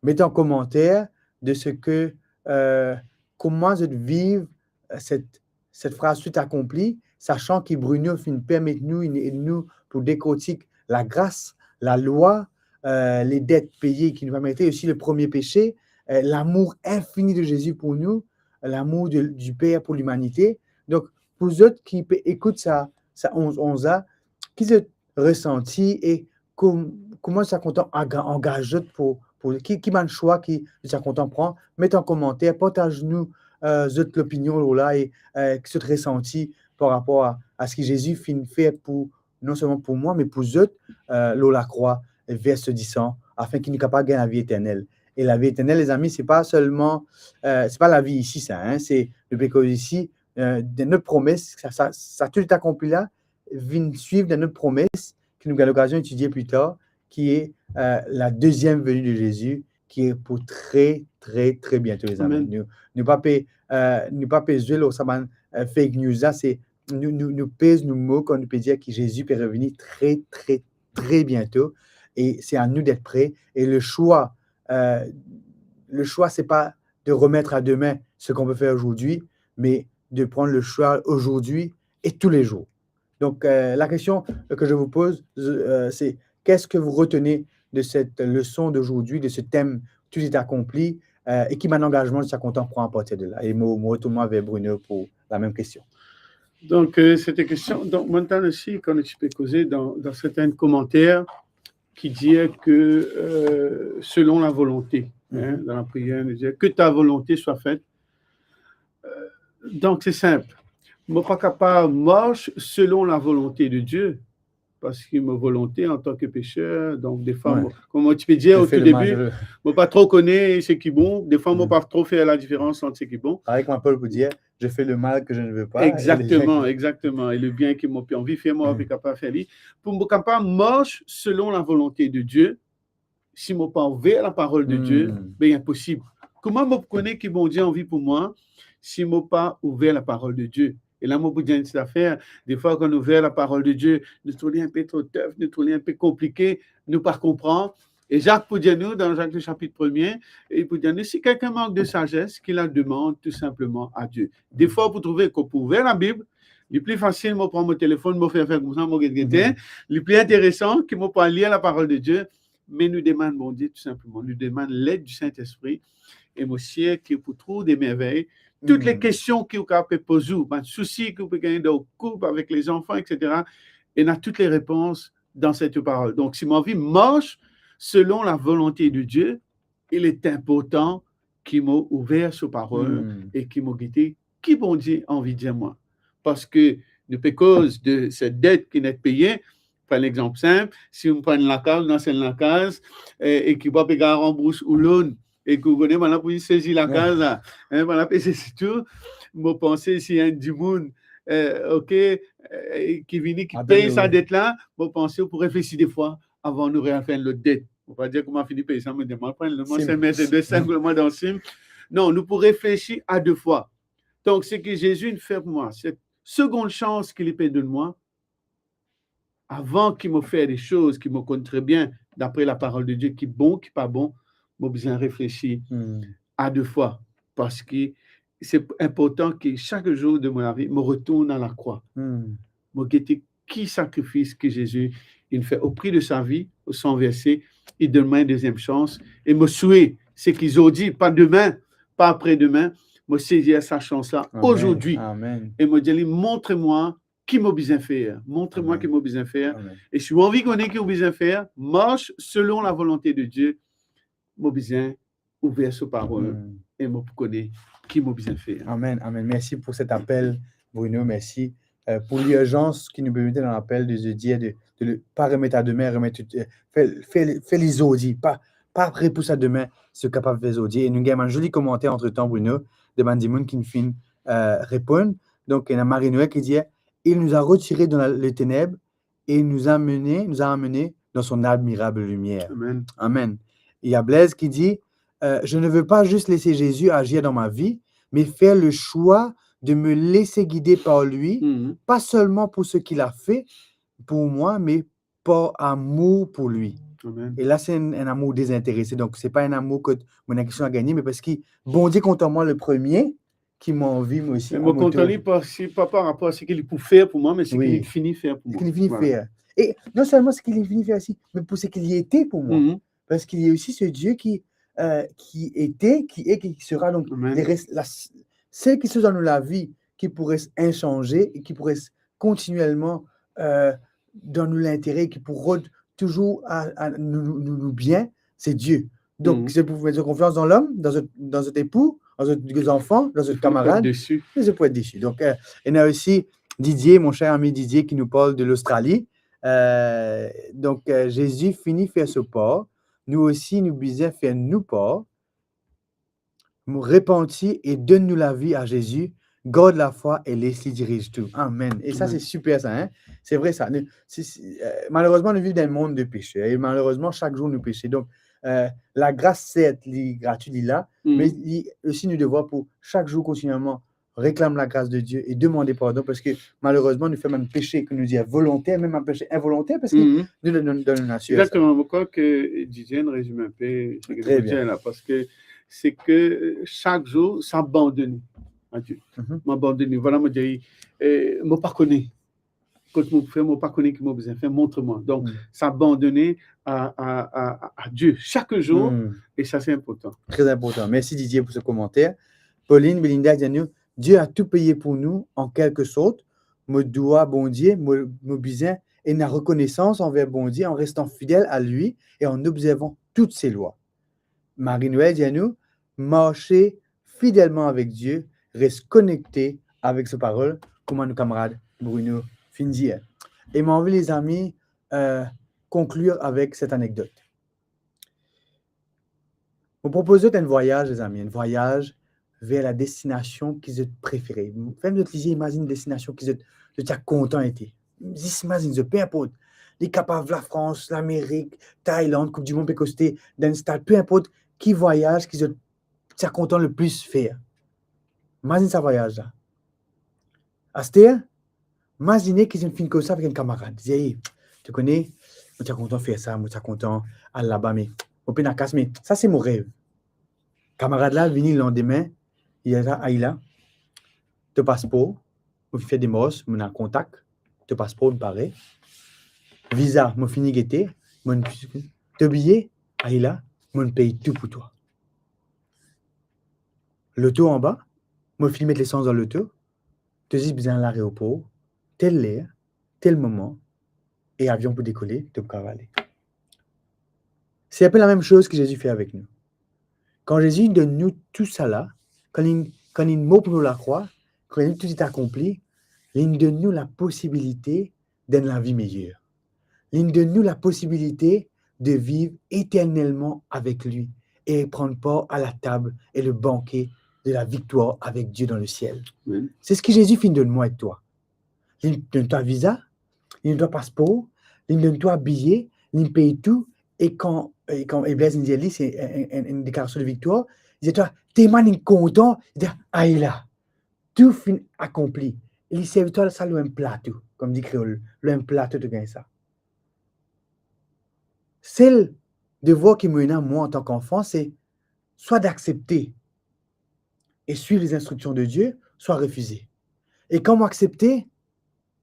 Met an komanter de seki, euh, kouma zot viv, euh, set, set fraz tout est accompli, sasan ki Bruno finn permet nou, inn ed nou pou dekortik lagras, lalwa, euh, ledet peye ki nou pa merite, osi lepremie pese, euh, lamour infini de Zezi pou nou, lamour de, du Per pou limanite. Donk, pou zot ki pe ekout sa, sa onz onz la, ki zot resanti e kom-, kouma sa kontan aga-, angaz zot pou, pou ki, ki bann swa ki zot ti a kontan pran, met an komanter, partaz nou, euh, zot lopinion lor la e, euh, ki zot resanti par rapor a, a seki Zezi finn fer pou, non selman pou mwa, me pou zot, euh, lor lakrwa, vers so disan, afin ki nou kapav gagn lavi eternel. E lavi eternel, lezami, se pa selman, euh, se pa lavi isi sa, hein, se, nou pe koz isi, euh, de not promes, sa, sa, sa tou est accompli la, vinn swiv de not promes ki nou gagn lokazion etidie pli tar, ki e, euh, la deuxième venue de Jésus, ki e pou tre, tre, tre biento, lezami. Amen. Nou, nou pa pe, euh, nou pa pe zwe lor sa bann, euh, fake news la, se nou, nou, nou pez nou mo kan nou pe dir ki Zezi pe revini tre, tre, tre biento, e se a nou d'être prêts. E le choix, euh, le choix, c'est pas de remettre à demain ce qu'on peut faire aujourd'hui, mais de prendre le choix aujourd'hui et tous les jours. Donc, euh, la question que je vous pose, euh, c'est qu'est-ce que vous retenez de cette leçon d'aujourd'hui, de ce thème, Tout est accompli, euh, e ki bann angazman ou ti a kontan pran apartir de la? E mo, mo retourn mwa ver Bruno pou la mem kestion. Donk, euh, se te kestion, donk, mwa, tann osi, kan nou ti pe koze dan, dan sertin komanter ki dir ke, euh, selon la volonte, hein, dan lapriyer, nou dir, que ta volonté soit faite. Euh, donk, se sinp. Mo pa kapav mars selon la volonte de Dieu, parski mo volonte antan ke peser, donk, defwa, mo, kouma ti pe dir o tou debi, mo pa tro kone seki bon, defwa, mo pa tro fer ladiferans ant seki bon. Parey kouma Pol pou dir, je fais le mal que je ne veux pas. Exactement, exactement. E le bien ki mo pe anvi fer, mo pa pe kapav fer li. Pou mo kapav mars selon la volonte de Dieu, si mo pa ouver laparol de Dieu, be, inposib. Kouma mo pou kone ki Bondie anvi pou mwa si mo pa ouver laparol de Dieu? E la, mo pou dir enn ti zafer, defwa, kan nou ouver laparol de Dieu, nou trouv li inpe tro tough, nou trouv li inpe konplike, nou pa konpran. E Zak pou dir nou, dan Zak le sapit premie, li pou dir nou, si quelqu'un manque de sagesse, qu'il la demande tout simplement à Dieu. Defwa, pou trouve, kan pou ouver Labib, li pli fasil, mo pran mo telefonn, mo fer, fer koumsa, mo get, gete. Li pli interesan ki mo pou al lir laparol de Dieu, me nou demann Bondie tou sinpleman, nou demann led di Sintespri, e mo sir ki pou trouv de mervey. Tout le kestion ki ou kapav pe poz ou, bann sousi ki ou pe gagne dan ou koup, avek lezanfan, et cetera, ena tout le repons dan set parol. Donk, si mo anvi mars selon la volonte de Dieu, il est important ki mo ouver so parol e ki mo gete ki Bondie anvi dir mwa. Parski nou pe koz de set det ki net peye. Pran lexanp sinp, si ou pran enn lakaz, ou dan enn lakaz, e, e ki pa pe kapav ranbours ou loan, e ki ou kone, bann la pou sezi lakaz la, hein, bann la pe sezi tou. Mo panse si enn dimoun, e, ok, e, ki vini, ki pey sa det la, mo panse ou pou reflesi de fwa avan nou refer enn lot det. Mo pa dir kouma fini pey sa, mo dir, mo pran lot, mo sel met de sink mil mwa dan sim. Non, nou pou reflesi a de fwa. Donk, seki Zezi inn fer pou mwa, set segonn sans ki li pe donn mwa, avan ki mo fer de soz ki mo konn tre bien, dapre laparol de Die, ki bon, ki pa bon, mo bizin reflesi a de fwa, parski se inportan ki sak zour de mo lavi, mo retourn a lakrwa. Mo gete ki sakrifis ki Zezi inn fer o pri de sa vi, o san verse, li donn mwa enn deziem sans, e mo swete seki zordi, pa demin, pa apre demin, mo sezi sa sans la azordi. Amen. E mo dir li, montre mwa ki mo bizin fer, montre mwa ki mo bizin fer. Amen. E si ou anvi kone ki ou bizin fer, mars selon lavolonte de Die, mo bizin ouver so parol e mo pou kone ki mo bizin fer. Amen, amen. Mersi pou set apel, Bruno, mersi, euh, pou lirzans ki nou pe mete dan lapel de, de dir, de, de le, pa remet a demin, remet tout, euh, fer, fer, fer li zordi, pa, pa repous a demin, si ou kapav fer zordi. E nou gagn enn zoli komanter antretan, Bruno, de bann dimoun ki finn, euh, reponn. Donk, ena Marie-Noël ki dir, il nous a retirés dans la, les ténèbres et nous a menés, nous a amenés dans son admirable lumière. Amen. Amen. Il y a Blaise qui dit, euh, je ne veux pas juste laisser Jésus agir dans ma vie, mais faire le choix de me laisser guider par lui, pas seulement pour ce qu'il a fait pour moi, mais par amour pour lui. Amen. E la, se enn, enn amour dezinterese. Donk, se pa enn amour kot mo ena kiksoz a gagne, me parski Bondie kontan mwa le premie, ki mo anvi mwa osi. Mo kontan li pa, se pa par rapor a seki li pou fer pou mwa, me seki li fini fer pou mwa. Seki li fini fer. E non selman seki li fini fer osi, me pou seki li ete pou mwa. Parski li osi se Die ki, euh, ki ete, ki e, ki sera. Donk, amen, li res, la, sel kiksoz dan nou lavi ki pou res insanze e ki pou res kontinielman, euh, dan nou lintere, ki pou rod touzour a, a nou, nou, nou, nou bien, se Die. Donk, se pou met zot konfians dan lom, dan zot, dan zot epou, dan zot zanfan, dan zot kamarad. Zot pou et desi. E zot pou et desi. Donk, euh, ena osi Didier, mon cher ami Didier, qui nous parle de l'Australie. Euh, donk, euh, Zezi fini fer so par, nou osi, nou bizin fer nou par, repanti e donn nou lavi a Zezi, gard lafwa e les li diriz tou. Amen. E sa, amen, se siper sa, hein? Se vre sa. Nou, si, si, eh, malerezman, nou viv dan enn mond de pese. E malerezman, sak zour nou pese. Donk, eh, lagras, sert, li gratwi, li la, mm, me li osi nou devwar pou sak zour kontinielman reklam lagras de Die e demande pardon, parski malerezman nou fer bann pese ki nou dir volonter, mem bann pese involonter, parski, mhm, nou, dan, dan nou natir sa. Exactement. Mo krwar ki Didier inn rezime inpe seki mo dir la, parski se ki, eh, sak zour, se abandone a Die. Mhm. Mo abandone, vwala, mo dir, eh, mo pa kone. Kot mo pou fer, mo pa kone ki mo bizin fer, montre mwa. Donk, mm, se abandone a, a, a, a, a Die sak zour, mm, e sa, se inportan. Tre inportan. Mersi, Didier, pou se komanter. Pauline Belinda dir nou, Dieu a tout payé pour nous, en quelque sorte. Mo dwa Bondie, mo, mo bizin ena rekonesans anver Bondie an restan fidel a li e an obzervan tout ses lois. Marie-Noël dir nou, marse fidelman avek Die, res konekte avek so parol, kouma nou kamarad Bruno finn dir. E mo anvi, lezami, eh, konklir avek set anekdot. Mo propoz zot enn vwayaz, lezami, enn vwayaz ver la destinasion ki zot prefere. Fer zot lizie imazinn destinasion ki zot, zot ti a kontan ete. Zis imazinn zot, pe inport. Li kapav Lafrans, Lamerik, Tailand, Koup di Mond pe koste dan enn stad, pe inport ki vwayaz ki zot ti a kontan leplis fer. Imazinn sa vwayaz la. Aster, imazine ki zot finn koz sa avek enn kamarad. Dir, "Ey, to kone, mo ti a kontan fer sa, mo ti a kontan al laba, me mo pena kas, me sa se mo rev." Kamarad la vini landime, li dir sa, "Ayla, to paspor, mo finn fer demars, mo ena kontak, to paspor inn pare. Viza, mo fini gete, mo, to biye, ayla, mo pey tou pou twa. Loto anba, mo fini met lesans dan loto, to zis bizin al aeropor, tel ler, tel moman, e avion pou dekole, to pou kapav ale." Se inpe lamem soz ki Zezi fer avek nou. Kan Zezi donn nou tou sala, kan li, kan li mor pou nou lakrwa, kan li tou ti akonpli, li donn nou laposibilite d'enn lavi meyer. Li donn nou laposibilite de viv eternelman avek li e pran par a latab e le banke de la viktwar avek Die dan lesiel. Amen. Se seki Zezi finn donn mwa ek twa. Li donn twa viza, li donn twa paspor, li donn twa biye, li pey tou, e kan, e kan, e Blaise dir li, se enn, enn, enn deklarasion de viktwar, li dir twa, telman li kontan, li dir, "Ayla, tou finn akonpli." Li servi twa sa lor enn plato, kouma dir kreol, lor enn plato to gagn sa. Sel devwar ki mo ena, mwa, antan ki zanfan, se swa d'aksepte e swiv les instructions de Dieu, swa refize. E kan mo aksepte,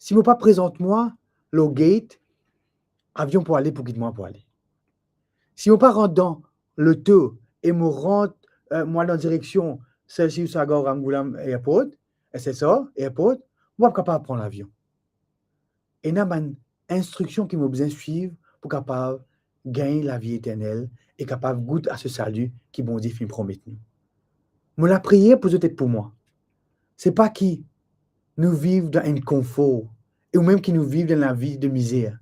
si mo pa prezant mwa lor gate, avion pou ale, pou kit mwa pou ale. Si mo pa rant dan loto e mo rant, eh, mo al dan direksion Sir Sivasagar Ramgoolam Airport, S S R Airport, mo pa kapav pran lavion. Ena bann instriksion ki mo bizin swiv pou kapav gagn lavi eternel e kapav gout a se sali ki Bondie finn promet nou. Mo lapriyer pou zot ek pou mwa, se pa ki nou viv dan enn konfor, e ou mem ki nou viv dan lavi de mizer.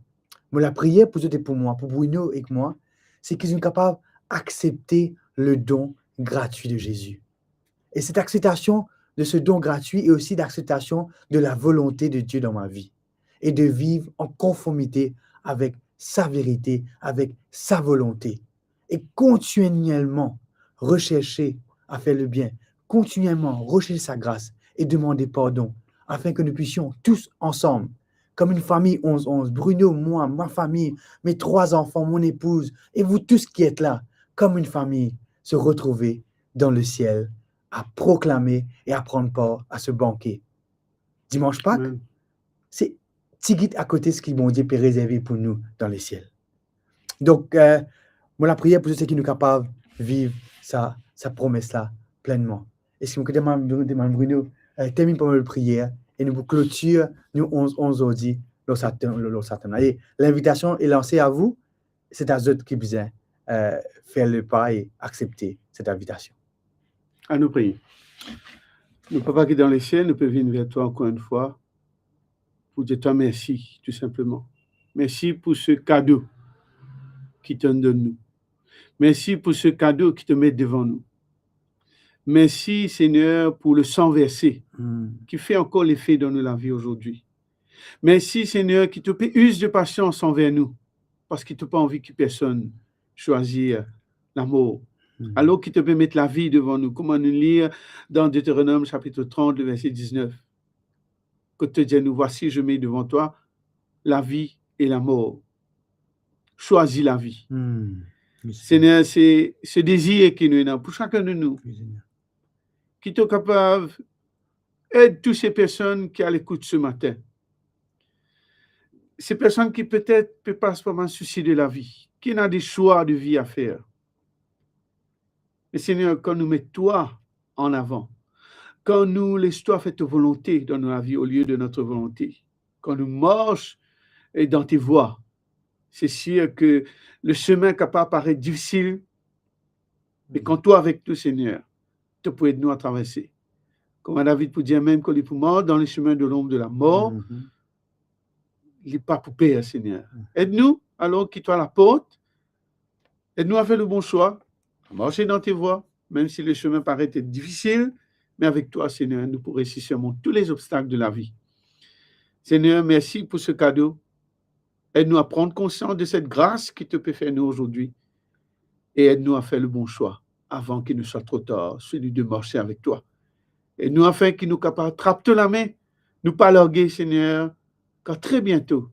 Mo lapriyer pou zot ek pou mwa, pou Bruno ek mwa, se ki nou kapav aksepte le don gratwi de Zezi. Et cette acceptation de ce don gratuit est aussi l'acceptation de la volonté de Dieu dans ma vie et de vivre en conformité avec sa vérité, avec sa volonté. Et continuellement rechercher à faire le bien, continuellement rechercher sa grâce et demander pardon, afin que nous puissions tous ensemble, comme une famille onze onze, Bruno, moi, ma famille, mes trois enfants, mon épouse, et vous tous qui êtes là, comme une famille, se retrouver dans le ciel à proclamer et à prendre part à ce banquet. Dimanche Pâques, amen, se tigit akote seki Bondie pe rezerve pou nou dan lesiel. Donk, eh, mo lapriyer pou zot, seki nou kapav viv sa, sa promes la plennman. E si mo demann, demann Bruno, eh, terminn par enn priyer e nou pou klotir nou onze onze zordi lor sa tem, lor, lor sa tem la. E l'invitation est lancée à vous, se a zot ki bizin, eh, fer le pa e aksepte cette invitation. Anou priye. Nou Papa ki dan lesiel, nou pe vinn ver twa ankor enn fwa pou dir twa mersi, tou sinpleman. Mersi pou se kado ki to'nn donn nou. Mersi pou se kado ki to met devan nou. Mersi, Segner, pou le san verse ki fer ankor lefe dan nou lavi azordi. Mersi, Segner, ki to pe iz de pasians anver nou, parski to pa anvi ki personn swazir lamor. Alor ki to pe met lavi devan nou, kouma nou lir dan Deteronom sapit trant, le verse diznef, kot to dir nou, "Voici, je mets devant toi la vie et la mort. Choisis la vie." Segner, se, se dezir ki nou ena pou sakenn de nou. Ki to kapav ed tou se personn ki a lekout se matin. Se personn ki petet pe pas par bann sousi de lavi, ki ena de swa de vi a fer. Me Segner, kan nou met twa an avan, kan nou les twa fer to volonte dan nou lavi olie de notre volonte, kan nou mars, e, dan tes voies, se sir ke le semin kapav paret difisil, me kan twa avek nou, Segner, to pou ed nou a traverse. Kouma David pou dir mem kan li pou mars dan le semin de lonb de lamor, li pa pou per, Segner. Ed nou, alor ki twa laport, ed nou a fer le bon swa, a marse dan tes voies, mem si le semin paret difisil, me avek twa, Segner, nou pou resi sirmont tou les obstak de lavi. Segner, mersi pou se kado. Ed nou a pran konsians de set gras ki to pe fer nou azordi. E ed nou a fer le bon swa avan ki nou swa tro tar, seli de marse avek twa. Ed nou afin ki nou kapav trap to lame, nou pa large, Segner, kar tre biento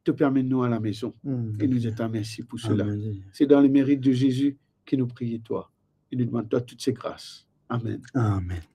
to pe amenn nou a lamezon. E nou dir twa mersi pou sela. Se dan le merit de Zezi ki nou priye twa. E nou demann twa tou se gras. Amen. Amen.